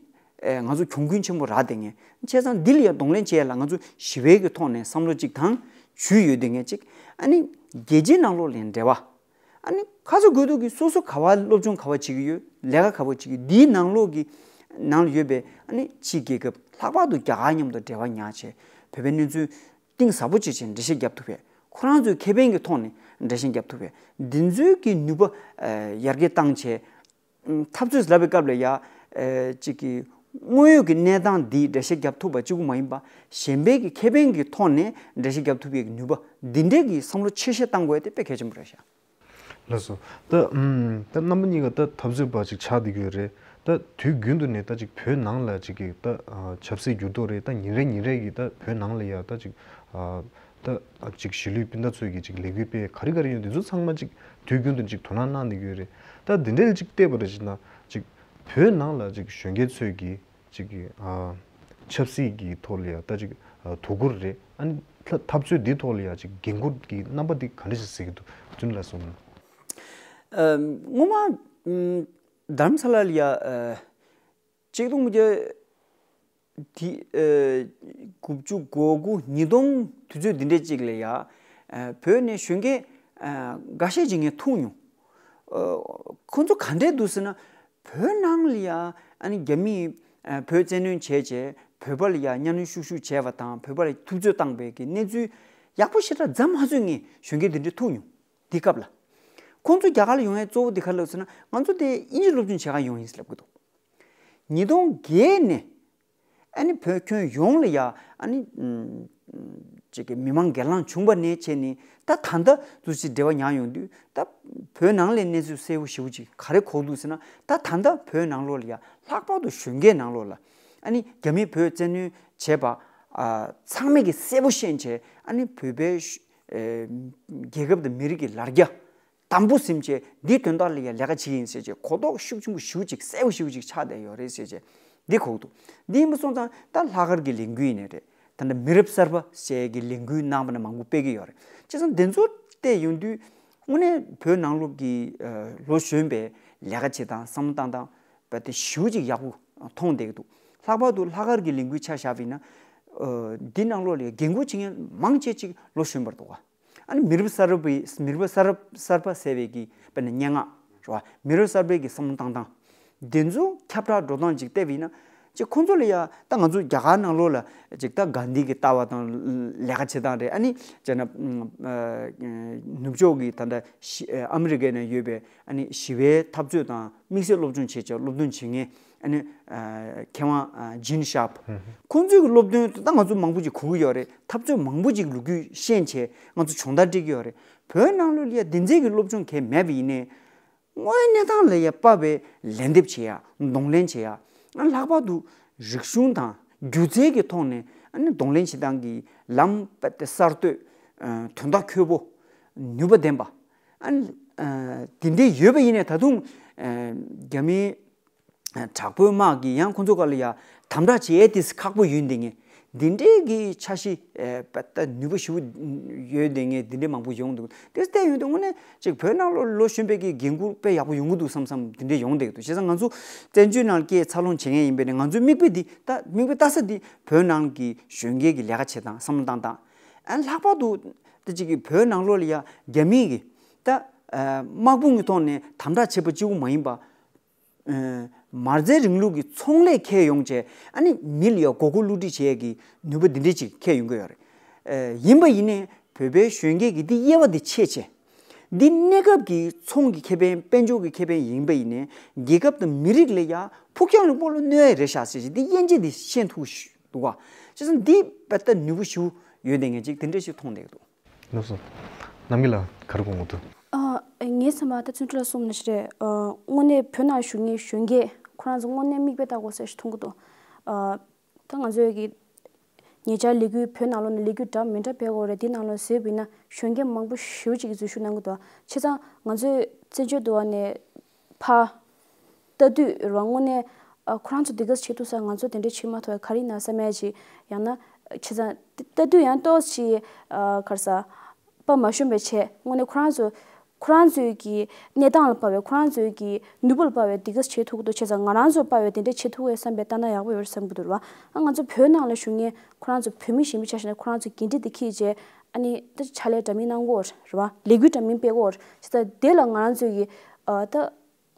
ཨེ་ང་ཚོ་གྱོང་གུན་ཆེན་པོ་རག་བསྡད་མཁན། བྱས་ཙང་འདི་ལ་ཡ་གདོང་ལེན་བྱེད་ཡ་ལ་ང་ཚོ་ཞི་བའི་གི་ཐོག་ནས་བསམ་བློ་གཅིག་དང་ཇུས་ཡོད་བསྡད་མཁན་གཅིག་ཨ་ནི་རྒྱལ་སྤྱིའི་ནང་ལོགས་ལ་འབྲེལ་བ། ཨ་ནི་ཁ་ཚ་དགོས་གཏུགས་ཀྱི་སོ་སོ་ག་བ་སློབ་སྦྱོང་ག་བ་བྱེད་ཀྱི་ཡོད། ལས་ཀ་ག་བ་བྱེད་ཀྱི་འདིའི་ནང་ལོགས་ཀྱི་ནང་ལ་ཡོད་པའི་ཨ་ནི་ཕྱིའི་རྒྱལ་ཁབ་ལྷག་པར་དུ་རྒྱ་གར་མཉམ་དུ་འབྲེལ་བ་ཉར་བྱས་བོད་པའི་གནས་ཚུལ་གཏིང་ཟབ་པོ་བྱེད་བྱས་འགྲེལ་བཤད་རྒྱབ་ཐུབ་པས། ཁོ་རང་ཚོའི་ཁེ་ཕན་གྱི་ཐོག་ནས་འགྲེལ་བཤད་རྒྱབ་ཐུབ་པས། འདི་ཚོའི་གི་ནུས་པ་ཡར་རྒྱས་བཏང་བྱས། འཐབ་རྩོད་ལབ་པའི་སྐབས་ལ་ཡ། ཨེ་གཅིག་གི་དངོས་ཡོད་ཀྱི་གནས་སྟངས་འདི་འགྲེལ་བཤད་རྒྱབ་ཐུབ་པ་གཅིག་པུ་མ་ཡིན་པ། གཞན་པའི་གི་ཁེ་ཕན་གྱི་ཐོག་ནས་འགྲེལ་བཤད་རྒྱབ་ཐུབ་པའི་གི་ནུས་པ་འདི་འདྲའི་གི་བསམ་བློ་ཆེ་བཞེས་བཏང་དགོས་ཡ་དེ་དཔེ་གལ་ཆེན་པོ་རེད་ཤག་ལགས་སོ། ད་ཨམ་ད་རྣམ་པ་གཉིས་ཀ་ད་འཐབ་རྩོད་པ་ཅིག་ཆགས་བསྡད་ཀྱི་ཡོད་རེད། ད་དུས་རྒྱུན་དུ་ནས་ད་ཅིག་བོད་ནང་ལ་ཅིག་གི་ད་ཨ་ཆབ་སྲིད་འགྱུར་ལྡོག་རེད། ད་ཉིན་རེ་ཉིན་རེ་གི་ད་བོད་ནང་ལ་ཡ་ད་ཅིག་ཨ་ད་ཨ་ཅིག་གཞིས་ལུས་སྤུན་ཟླ་ཚོས་ཀྱི་ཅིག་ལས་འགུལ་སྤེལ་ག་རེ་ག་རེ་ཡོད་འདི་ཚོ་ཚང་མ་ཅིག་དུས་རྒྱུན་དུ་ཅིག་དོ་སྣང་གནང་བསྡད་ཀྱི་ཡོད་རེད། ད་འདི་འདྲའི་ཅིག་བལྟས་པ་རེད་ཅིག་ན་ཅིག་བོད་ནང་ལ་ཅིག་གཞོན་སྐྱེས་ཚོས་ཀྱི་ཅིག་གི་ཨ་ཆབ་སྲིད་ཀྱི་ཐོག་ལ་ཡ་ད་ཅིག་ཨ་དོ་ཁུར་རེད། ཨ་ནི་ད་འཐབ་རྩོད་འདིའི་ཐོག་ལ་ཡ་ཅིག་འགན་འཁུར་གྱི་རྣམ་པ་འདི་ག་འདྲ་ཞིག་གཟིགས་ཀྱི་འདུག་བཙུན་ལ་གསུངས། ཨ་སྔོན་མ་ཨམ་རྡ་རམ་ས་ལ་ལ་ཡ་ཨ་གཅིག་སྟོང་དགུ་བརྒྱ་དེ་ཨ་དགུ་བཅུ་གོ་དགུ་ཉིས་སྟོང་དུས་ཚོད་འདི་འདྲའི་ཅིག་ལ་ཡ་ཨ་བོད་ནས་གཞོན་སྐྱེས་ཨ་འགའ་ཤས་ཅིག་ངས་ཐུག་མྱོང་། ཨ་ཁོང་ཚོ་ག་འདྲས་འདུག་ཟེར་ན། བོད་ནང་ལ་ཡ་ཨ་ནི་རྒྱ་མིས་ཨ་བོད་བཙན་གནོན་བྱས་བྱས་བོད་པ་ལ་ཡ་གཉའ་གནོན་ཤུགས་ཤུགས་བྱས་པ་དང་བོད་པ་ལ་ཐུབ་ཚོད་བཏང་པའི་གི་གནས་ཚུལ་ཡག་པོ་ཞེ་དྲག་མཚམས་མ་ཚོད་ངས་གཞོན་སྐྱེས་འདི་འདྲ་ཐུག་མྱོང་། འདི་སྐབས་ལ་ཁོང་ཚོ་རྒྱ་གར་ལ་ཡོང་ཡའི་གཙོ་བོ་འདི་ག་ལབ་ཟེར་ན། ང་ཚོ་དེ་དབྱིན་ཇི་སློབ་སྦྱོང་བྱེད་ག་ཡོང་ཡིན་ཟེར་ལབ་གི་འདུག། ཉིས་སྟོང་བརྒྱད་ནས་ཨ་ནི་བོད་ཁྱོན་ཡོངས་ལ་ཡ་ཨ་ནི་ཅིག་གི་མི་མང་སྒེར་ལངས་བྱུང་པ་ནས་བྱས་ནས་ད་ད་ལྟ་འདུག་སེ་འབྲེལ་བ་ཉར་ཡོང་དུས། ད་བོད་ནང་ལ་གནས་ཚུལ་གསལ་པོ་ཞེ་པོ་ཅིག་ག་རེ་གོ་འདུག་ཟེར་ན། ད་ད་ལྟ་བོད་ནང་ལོགས་ལ་ཡ་ལྷག་པར་དུ་གཞོན་སྐྱེས་ནང་ལོགས་ལ་ཨ་ནི་རྒྱ་མིས་བོད་བཙན་གནོན་བྱས་པ་ཨ་ཚང་མས་ཀྱི་གསལ་པོ་ཤེས་བྱས། ཨ་ནི་བོད་པའི་ཨེ་རྒྱལ་ཁབ་དང་མི་རིགས་ཀྱི་ལར་རྒྱ་དམ་པོ་ཟིན་བྱས་འདིའི་དོན་དག་ལ་ཡ་ལས་ཀ་བྱེད་ཀྱི་ཡིན་ཟེར་བྱས་གོ་རྟོགས་ཤུགས་ཆེན་པོ་ཞེ་པོ་ཅིག་གསལ་པོ་ཞེ་པོ་ཅིག་ཆགས་བསྡད་ཡོད་རེད་ཟེར་བྱས་འདི་གོ་འདུག། འདི་ཡིན་པ་སོང་ཙང་ད་ལྷག་དཀར་གྱི་ལས་འགུལ་ཡིན་ནའི་རེད། ད་ལྟ་མི་རབས་གསར་པ་ཟེར་གྱི་ལས་འགུལ་གནང་བ་ན་མང་པོ་སྤེལ་གྱི་ཡོད་རེད། བྱས་ཙང་འདི་ཚོ་བལྟས་ཡོང་དུས་དངོས་གནས་བོད་ནང་ལོགས་ཀྱི་ཨ་ལོ་གཞོན་པའི་ལས་ཀ་བྱེད་སྟངས་བསམ་བློ་བཏང་སྟངས་རྦད་དེ་ཞེ་པོ་ཅིག་ཡག་པོ་མཐོང་བསྡད་ཀྱི་འདུག། ལྷག་པར་དུ་ལྷག་དཀར་གྱི་ལས་འགུལ་ཆ་བཞག་པ་ཡིན་ན། ཨ་འདི་ནང་ལོགས་ལ་འགན་འཁུར་བྱེད་མཁན་མང་ཆེ་ཅིག་ལོ་གཞོན་པ་རེད་འདུག་ག། ཨ་ནི་མི་རབས་གསར་པའི་མི་རབས་གསར་གསར་པ་ཟེར་བའི་གི་དཔེར་ན་སྙན་ངག་རེད་བ། མི་རབས་གསར་པའི་གི་བསམ་བློ་བཏང་སྟངས་འདི་ཚོ་ཁྱབ་བསྒྲགས་འགྲོ་སྟངས་ཅིག་བལྟས་པ་ཡིན་ན། ཅིག་ཁོང་ཚོ་ལ་ཡ་ད་ང་ཚོ་རྒྱ་གར་ནང་ལོགས་ལ་ཅིག་ད་གྷན་དྷི་གི་ལྟ་བ་དང་ལས་ཀ་བྱེད་སྟངས་རེད། ཨ་ནི་བྱས་ན་ཨ་ནུབ་ཕྱོགས་ཀྱི་ད་ལྟ་ཞི་ཨ་མི་རི་ཀའི་ནང་ཡོད་པའི་ཨ་ནི་ཞི་བའི་འཐབ་རྩོད་དང་དམིགས་བསལ་སློབ་སྦྱོང་བྱེད་ཆོག་སློབ་སྟོན་བྱེད་མཁན་ཨ་ནི་ཨ་མཁས་དབང་ཨ་ཇིན་ཤཱབ། ཧུམ་ཧུམ། ཁོང་ཚོའི་གི་སློབ་སྟོན་ད་ང་ཚོ་མང་པོ་ཅིག་གོ་གི་ཡོད་རེད། འཐབ་རྩོད་མང་པོ་ཅིག་ལོ་རྒྱུས་ཤེས་བྱས་ང་ཚོ་སྦྱོང་བརྡར་སྤྲད་ཀྱི་ཡོད་རེད། བོད་ནང་ལོགས་ལ་ཡ་འདི་འཛིན་གྱི་སློབ་སྦྱོང་གང་མེད་པ་ཡིན་ནའི། དངོས་གནས་སྟངས་ལ་ཡ་དཔའ་བའི་ལན་འདེབས་བྱེད་ཡ་གདོང་ལེན་བྱེད་ཡ། ཨ་ལྷག་པར་དུ་རིག་གཞུང་དང་སྒྱུ་རྩལ་གྱི་ཐོག་ནས་ཨ་ནི་གདོང་ལེན་བྱེད་སྟངས་ཀྱི་ལམ་དཔེ་དེ་གསར་གཏོད། ཨ་དོན་དག་ཁྱོད་པོ། ནུས་པ་ལྡན་པ། ཨ་ནི་ཨ་དེ་འདྲའི་ཡོད་པ་ཡིན་ནའི་ད་དུང་ཨ་རྒྱ་མིའི་དྲག་པོའི་དམག་གིས་ཡང་ཁོང་ཚོ་སྒང་ལ་ཡ་དམ་དྲག་བྱེད་ཡས་དེ་ཁག་པོ་ཡོད་འདི་ངས་འདི་འདྲའི་གི་འཆར་གཞི་ཨེ་པ་ད་ནུས་པ་ཞེ་པོ་ཡོད་འདི་ངས་འདི་འདྲའི་མང་པོ་ཡོང་འདུག། དེ་བལྟས་ཡོང་དུས་དངོས་གནས་ཅིག་བོད་ནང་ལོ་ལོ་གཞོན་པའི་གི་འགན་ཁུར་དཔེ་ཡག་པོ་ཡོང་གི་འདུག་བསམ་བསམ་འདི་འདྲའི་ཡོང་བསྡད་འདུག། བྱས་ཙང་ང་ཚོ་བཙན་བྱོལ་ནང་སྐྱེས་འཚར་ལོངས་བྱེད་མཁན་ཡིན་པས་ནས་ང་ཚོའི་མིག་དཔེ་འདི་ད་མིག་དཔེ་ལྟ་ས་འདི་བོད་ནང་གི་གཞོན་སྐྱེས་ཀྱི་ལས་ཀ་བྱེད་སྟངས་བསམ་བློ་བཏང་སྟངས་ཨ་ལྷག་པར་དུ་ད་ཅིག་གི་བོད་ནང་ལོ་ལ་ཡ་རྒྱ་མིའི་གི་ད་ཨ་དམག་དཔུང་གི་ཐོག་ནས་དམ་དྲག་བྱེད་པ་གཅིག་པུ་མ་ཡིན་པ། ཨ་མ་རྩའི་རིང་ལུགས་ཀྱི་ཚོང་ལས་འཁེལ་ཡོང་བྱས་ཨ་ནི་མི་ལ་ཡ་མགོ་སྐོར་བསླུ་བྲིད་བྱེད་ཡས་ཀྱི་ནུས་པ་འདི་འདྲས་ཅིག་འཁེལ་ཡོང་གི་ཡོད་རེད། ཨ་ཡིན་པ་ཡིན་ནའི་བོད་པའི་གཞོན་སྐྱེས་ཀྱི་འདི་དབྱེ་བ་འདི་ཕྱེ་བྱས། འདི་གནས་སྐབས་ཀྱི་ཚོང་གི་ཁེ་ཕན་དཔལ་འབྱོར་གྱི་ཁེ་ཕན་ཡིན་པ་ཡིན་ནའི་རྒྱལ་ཁབ་དང་མི་རིགས་ལ་ཡ་ཕུགས་རྒྱང་རིང་པོ་ལ་གནོད་ཡ་རེད་ཤག་ཟེར་བྱས་འདི་དབྱེ་འབྱེད་འདི་ཤེས་ཐུབ་འདུག་ག། བྱས་ཙང་འདི་དཔེ་ད་ནུས་པ་ཞེ་པོ་ཡོད་བསྡད་མཁན་ཅིག་དེ་འདྲས་ཞིག་མཐོང་བསྡད་ཀྱི་འདུག། ལགས་སོ། རྣམ་རྒྱལ་ལགས་ག་རེ་དགོངས་ཀྱི་འདུག། ཨ་ངའི་བསམ་པར་ད་བཙུན་གྲོལ་ལགས་གསུངས་ནང་བཞིན་རེད། ཨ་དངོས་གནས་བོད་ནང་བཞུགས་མཁན་གཞོན་སྐྱེས་ཁོ་རང་ཚོ་དངོས་གནས་མིག་དཔེ་ལྟ་དགོས་ཟེར་ཞིག་མཐོང་གི་འདུག། ཨ་ད་ང་ཚོའི་གི་ཉེ་ཆར་ལས་འགུལ་བོད་ནང་ལོགས་ནས་ལས་འགུལ་འདྲ་མི་འདྲ་སྤེལ་དགོས་རེད། འདི་ནང་ལོགས་གཟིགས་པ་ཡིན་ན་གཞོན་སྐྱེས་མང་པོ་ཞེ་པོ་ཅིག་གིས་འཛུལ་ཞུགས་གནང་གི་འདུག། བྱས་ཙང་ང་ཚོས་བཙན་བྱོལ་དུ་བ་ནས་ཕར་ལྟ་དུས་རེད་བ། དངོས་གནས་ཨ་ཁོ་རང་ཚོ་འདི་ག་བྱེད་ཐུབ་ས་ང་ཚོ་དེ་འདྲ་བྱེད་མ་ཐུབ་པ་ག་རེ་ཡིན་ན་བསམ་ཡ་ཅིག། ཡང་ན་བྱས་ཙང་ལྟ་དུས་ཡང་ཏོག་ཙམ་ཅིག་ཨ་ག་རེ་ཟ། དཔའ་མ་ཞུམ་པའི་ཆེད་དངོས་གནས་ཁོ་རང་ཚོ་ཁོ་རང་ཚོའི་གི་གནས་སྟངས་ལ་དཔག་པའི་ཁོ་རང་ཚོའི་གི་ནུས་པ་ལ་དཔག་པའི་འདི་ག་བྱེད་ཐུབ་ཀྱི་འདུག། བྱས་ཙང་ང་རང་ཚོ་དཔག་པའི་དེ་འདྲ་བྱེད་ཐུབ་ཀྱི་ཡོད་བསམ་པའི་ལྟ་ན་ཡག་པོ་ཡོད་བསམ་གྱི་འདུག་རེད་བ། ཨ་ང་ཚོ་བོད་ནང་ལ་བཞུགས་མཁན་ཁོ་རང་ཚོ་བོད་མི་གཞན་པ་ཆ་བཞག་ན་ཁོ་རང་ཚོ་འགན་འཁྲི་འདི་འཁྱེར་བྱས་ཨ་ནི་ད་ཕྱག་ལས་འདྲ་མིན་གནང་གི་ཡོད་རེད་བ། ལས་འགུལ་འདྲ་མིན་སྤེལ་གྱི་ཡོད་རེད། བྱས་ཙང་དེ་ལ་ང་རང་ཚོའི་གི་ཨ་ད།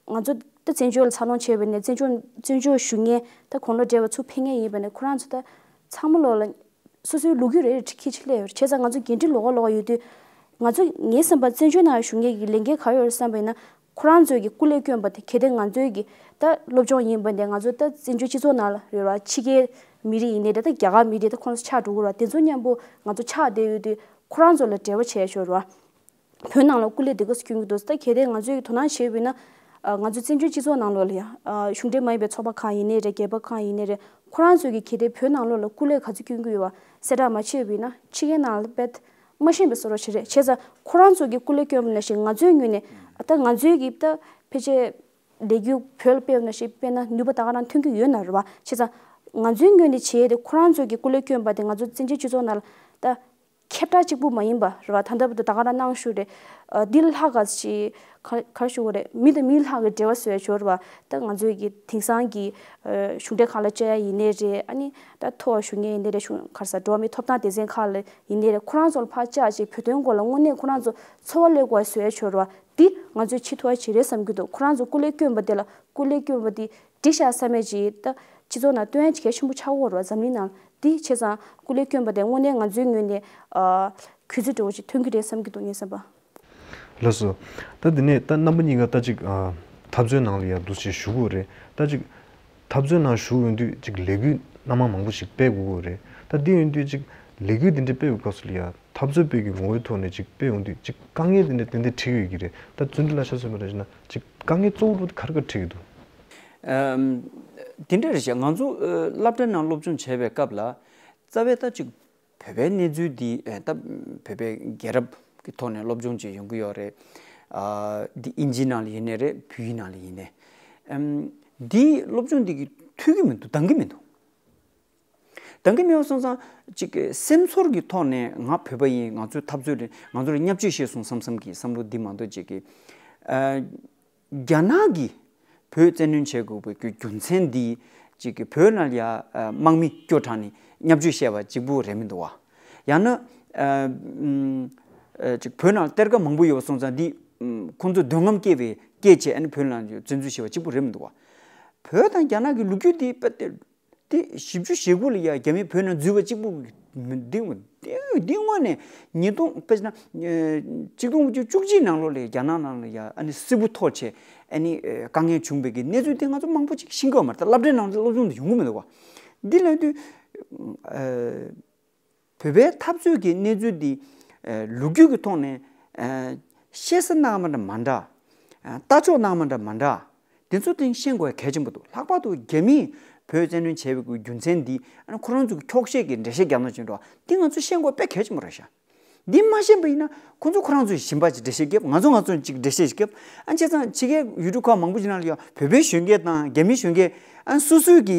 ང་ཚོ་ད་བཙན་བྱོལ་ལ་འཚར་ལོངས་བྱས་པ་ཡིན་ནའི་བཙན་བྱོལ་བཙན་བྱོལ་བཞུགས་མཁན་ད་དགུང་ལོ་བགྲེས་པ་ཚུར་ཕེབས་མཁན་ཡིན་པ་ཡིན་ནའི་ཁོ་རང་ཚོ་ད་ཚང་མ་ལོག་ལ་སོ་སོའི་ལོ་རྒྱུས་རེ་རེ་འཁྱེར་འཁྱེར་སླེབས་ཡོད་རེད། བྱས་ཙང་ང་ཚོ་འགན་འཁྲི་ལོགས་ཀ་ལོགས་ཀ་ཡོད་དུས་ང་ཚོ་ངའི་བསམ་པར་བཙན་བྱོལ་ནང་བཞུགས་མཁན་གྱི་ལས་འགན་ག་རེ་ཡོད་རེད་བསམ་པ་ཡིན་ན་ཁོ་རང་ཚོས་ཀྱི་སྐུ་ལས་བསྐྱོན་པ་དེ་གལ་ཏེ་ང་ཚོའི་གི་ད་སློབ་སྦྱོང་ཡིན་པ་ཡིན་ནའི་ང་ཚོ་ད་བཙན་བྱོལ་སྤྱི་ཚོགས་ནང་ལ་རེད་བ། ཕྱི་རྒྱལ་མི་རིགས་ཡིན་ནའི་རེད། ད་རྒྱ་གར་མི་རིགས་ད་ཁོ་རང་ཚོ་ཆགས་འགྲོ་གི་རེད་བ། དེ་ཚོ་མཉམ་པོ་ང་ཚོ་ཆགས་བསྡད་ཡོད་དུས་ཁོ་རང་ཚོ་ལ་འབྲེལ་བ་བྱས་ཆོག་རེད་བ། བོད་ནང་ལ་སྐུ་ལས་དེ་ག་ཙམ་སྐྱོན་གྱི་འདུག། ད་གལ་ཏེ་ང་ཚོས་དོ་སྣང་བྱས་པ་ཡིན་ན་ ཨ། ང་ཚོ་བཙན་བྱོལ་སྤྱི་ཚོགས་ནང་ལོགས་ལ་ཡང་། ཨ། གཞུང་འབྲེལ་མ་ཡིན་པའི་ཚོགས་པ་གང་ཡིན་ནའི་རེད། སྒེར་པ་གང་ཡིན་ནའི་རེད། ཁོ་རང་ཚོ་གིས་གལ་ཏེ་བོད་ནང་ལོགས་ལ་སྐུ་ལས་ག་ཚོད་བསྐྱོན་གྱི་ཡོད་པ་གསལ་བསྒྲགས་མ་བྱས་པ་ཡིན་ན། ཕྱི་རྒྱལ་ནང་ལ་དཔེ་མ་ཤེས་པའི་བཟོ་འདྲ་ཞིག་རེད། བྱས་ཙང་ཁོ་རང་ཚོ་གིས་སྐུ་ལས་བསྐྱོན་པ་ནང་བཞིན་ང་ཚོའི་ངོས་ནས། ཨ། ད་ང་ཚོའི་གི་ད་ཕལ་ཆེར་ལས་འགུལ་བོད་ལ་སྤེལ་བ་ནང་བཞིན་སྤེལ་ན་ནུས་པ་ད་ག་རང་ཐོན་གྱི་ཡོད་ན་རེད་བ། བྱས་ཙང་ང་ཚོའི་ངོས་ནས་བྱས་ཏེ། ཁོ་རང་ཚོ་གིས་སྐུ་ལས་བསྐྱོན་པ་དེ་ང་ཚོ་བཙན་བྱོལ་སྤྱི་ཚོགས་ནང་ལ་ད་ཁྱབ་བསྒྲགས་གཅིག་པུ་མ་ཡིན་པ་རེད་བ། ད་ལྟ་བར་དུ་ད་ག་རང་གནང་བཞིན་རེད། ཨ། འདི་ལྷག་ག་ཞིག་ག་ག་རེ་ཞུ་དགོས་རེད། མི་དང་མི་ལྷག་གི་འབྲེལ་བ་བཟོ་ཡ་ཅིག་ཡོད་རེད་བ། ད་ང་ཚོའི་གི་དེང་སང་གི། ཨ། གཞུང་འབྲེལ་ཁག་ལ་བཅར་ཡ་ཡིན་ནའི་རེད། ཨ་ནི་ད་ཐོག་ཞུ་མཁན་ཡིན་ནའི་རེད། གཞུང་ག་རེ་ཟེར། འགྲོ་བ་མིའི་ཐོབ་ཐང་སྡེ་ཚན་ཁག་ལ་ཡིན་ནའི་རེད། ཁོ་རང་ཚོ་ལ་ཕར་བཅར་བྱས་བོད་དོན་སྐོར་ལ་དངོས་གནས་ཁོ་རང་ཚོ་ཚོར་བ་སླེབས་དགོས་པ་བཟོ་ཡ་ཅིག་ཡོད་རེད་བ། འདི་ང་ཚོས་བྱེད་ཐུབ་པ་ཅིག་རེད་བསམ་གྱི་འདུག་ཁོ་རང་ཚོ་སྐུ་ལས་བསྐྱོན་པ་དེ་ལ། སྐུ་ལས་བསྐྱོན་པ་དེ་འགྲིག་ཤག་བསམ་ཡས་ཅིག་ད་སྤྱི་ཚོགས་ནང་སྟོན་ཡ་ཅིག་གལ་ཆེན་པོ་ཆགས་ཀྱི་ཡོད་རེད་བ། འཛམ་གླིང་ནང་འདི་བྱས་ཙང་སྐུ་ལས་བསྐྱོན་པ་དེ་དངོས་གནས་ང་ཚོའི་ངོས་ནས། ཨ། གུས་བརྩི་འདྲ་བོ་ཅིག་ཐོན་གྱི་རེད་བསམ་གྱི་འདུག་ངས་བསམ་པ། ལགས་སོ། ད་འདི་ནས་ད་རྣམ་པ་གཉིས་ཀ་ད་ཅིག་ཨ། འཐབ་རྩོད་ནང་ལ་ཡ་འདུག་སེ་ཞུགས་ཡོད་རེད། ད་ཅིག་འཐབ་རྩོད་ནང་ཞུགས་ཡོང་དུས་ཅིག་ལས་འགུལ་སྣ་མང་མང་པོ་ཞིག་སྤེལ་དགོས་ཀྱི་ཡོད་རེད། ད་འདི་ཡོང་དུས་ཅིག་ལས་འགུལ་འདི་འདྲ་སྤེལ་བའི་སྐབས་སུ་ལ་ཡ་འཐབ་རྩོད་སྤེལ་གྱི་ངོ་བོའི་ཐོག་ནས་ཅིག་སྤེལ་ཡོང་དུས་ཅིག་དཀའ་ངལ་འདི་འདྲ་ཏན་ཏན་འཕྲད་ཀྱི་ཡོད་ཀྱི་རེད། ད་བརྩོན་འགྲུས་ལགས་ཆ་མཚོན་པ་འདྲ་བྱས་ན་ཅིག་དཀའ་ངལ་གཙོ་བོ་ག་རེ་ག་རེ་འཕྲད་ཀྱི་འདུག་ཨམ། དེ་འདྲ་རེད་ཤག་ང་ཚོ་ཨ། སློབ་གྲྭ་ནང་སློབ་སྦྱོང་བྱས་པའི་སྐབས་ལ་རྩ་བའི་ད་ཅིག་བོད་པའི་གནས་ཚུལ་འདི། ཨ། ད་བོད་པའི་རྒྱལ་རབས་ཀྱི་ཐོག་ནས་སློབ་སྦྱོང་བྱས་ཡོང་གི་ཡོད་རེད། ཨ། འདི་ཨིན་ཇིའི་ནང་ལ་ཡིན་ནའི་རེད། བོད་ཡིག་ནང་ལ་ཡིན་ནའི། ཨམ། འདི་སློབ་སྦྱོང་འདི་གིས་འཐུས་ཀྱི་མི་འདུག་འདང་གི་མི་འདུག་འདང་གི་མེད་པ་སོང་ཙང་ཅིག་སེམས་ཚོར་གྱི་ཐོག་ནས་ང་བོད་པ་ཡིན། ང་ཚོའི་འཐབ་རྩོད་རེད། ང་ཚོ་ལ་བརྙས་བཅོས་བྱས་སོང་བསམ་བསམ་གྱི་བསམ་བློ་འདི་མ་གཏོགས་ཅིག་གི། ཨ། རྒྱ་ནག་གིས་བོད་བཙན་གནོན་བྱེད་དགོས་པའི་རྒྱུ་མཚན་འདི་ཅིག་གི་བོད་ནང་ལ་ཡ། ཨ། དམག་མི་སྐྱོ་དྲགས་ནས་བརྙས་བཅོས་བྱས་པ་གཅིག་པུ་རེད་མི་འདུག་བ། ཡང་ན། ཨ། ཨམ། ཨ། ཅིག་བོད་ནང་གཏེར་ཁ་མང་པོ་ཡོད་པ་སོང་ཙང་འདི། ཨམ། ཁོང་ཚོས་འདོད་རྔམ་སྐྱེས་པའི་སྐད་བྱས་ཨ་ནི་བོད་ནང་བཙན་འཛུལ་བྱས་པ་གཅིག་པུ་རེད་མི་འདུག་བ། བོད་དང་རྒྱ་ནག་གི་ལོ་རྒྱུས་འདི་དཔེ་དེ། དེ་བཞི་བཅུ་ཞེ་དགུ་ལ་ཡ་རྒྱ་མི་བོད་ནང་འཛུལ་བ་གཅིག་པུ་མི་འདུག་འདི་འདི་དངོས་ནས་ཉིས་སྟོང་དཔེར་ན། ཨ། གཅིག་སྟོང་དགུ་བརྒྱ་བཅུ་གཅིག་ནང་ལོགས་ལ་རྒྱ་ནག་ནང་ལ་ཡ་ཨ་ནི་སིལ་བུ་ཐོར་བྱས་ཨ་ནི། ཨ། དཀའ་ངལ་བྱུང་བའི་གི་གནས་ཚུལ་དེ་ང་ཚོ་མང་པོ་ཅིག་ཤེས་ཀྱི་ཡོད་མ་རེད། ད་སློབ་གྲྭའི་ནང་སློབ་སྦྱོང་དུ་ཡོང་གི་མི་འདུག་བ། འདི་ལབ་དུས། ཨ། བོད་པའི་འཐབ་རྩོད་ཀྱི་གནས་ཚུལ་འདི། ཨ། ལོ་རྒྱུས་ཀྱི་ཐོག་ནས། ཨ། བཤད་ས་སྣ་མ་འདྲ་མ་འདྲ། ཨ། ལྟ་ཕྱོགས་སྣ་མ་འདྲ་མ་འདྲ། དེ་ཚོ་དེ་ཤེས་དགོས་གལ་ཆེན་པོ་འདུག་ལྷག་པར་དུ་རྒྱ་མིས་བོད་བཙན་གནོན་བྱས་པའི་རྒྱུ་མཚན་འདི། ཨ་ནི་ཁོ་རང་ཚོ་གི་འཁྱོག་བཤད་ཀྱི་འགྲེལ་བཤད་རྒྱབ་ན་བྱུང་འགྲོ། འདི་ང་ཚོ་ཤེས་དགོས་དཔེ་གལ་ཆེན་པོ་རེད་ཤག་འདི་མ་ཤེས་པ་ཡིན་ན་ཁོ་ཚོ་ཁོ་རང་ཚོས་གཞན་པ་ཅིག་འགྲེལ་བཤད་རྒྱབ། ང་ཚོ་ང་ཚོ་ཅིག་འགྲེལ་བཤད་ཅིག་རྒྱབ། ཨ། བྱས་ཙང་ཕྱི་རྒྱལ་ཡུལ་གྲུ་ཁག་མང་པོ་ཅིག་ནང་ལ་ཡང་བོད་པའི་གཞོན་སྐྱེས་དང་རྒྱ་མིའི་གཞོན་སྐྱེས། ཨ། སོ་སོའི་གི་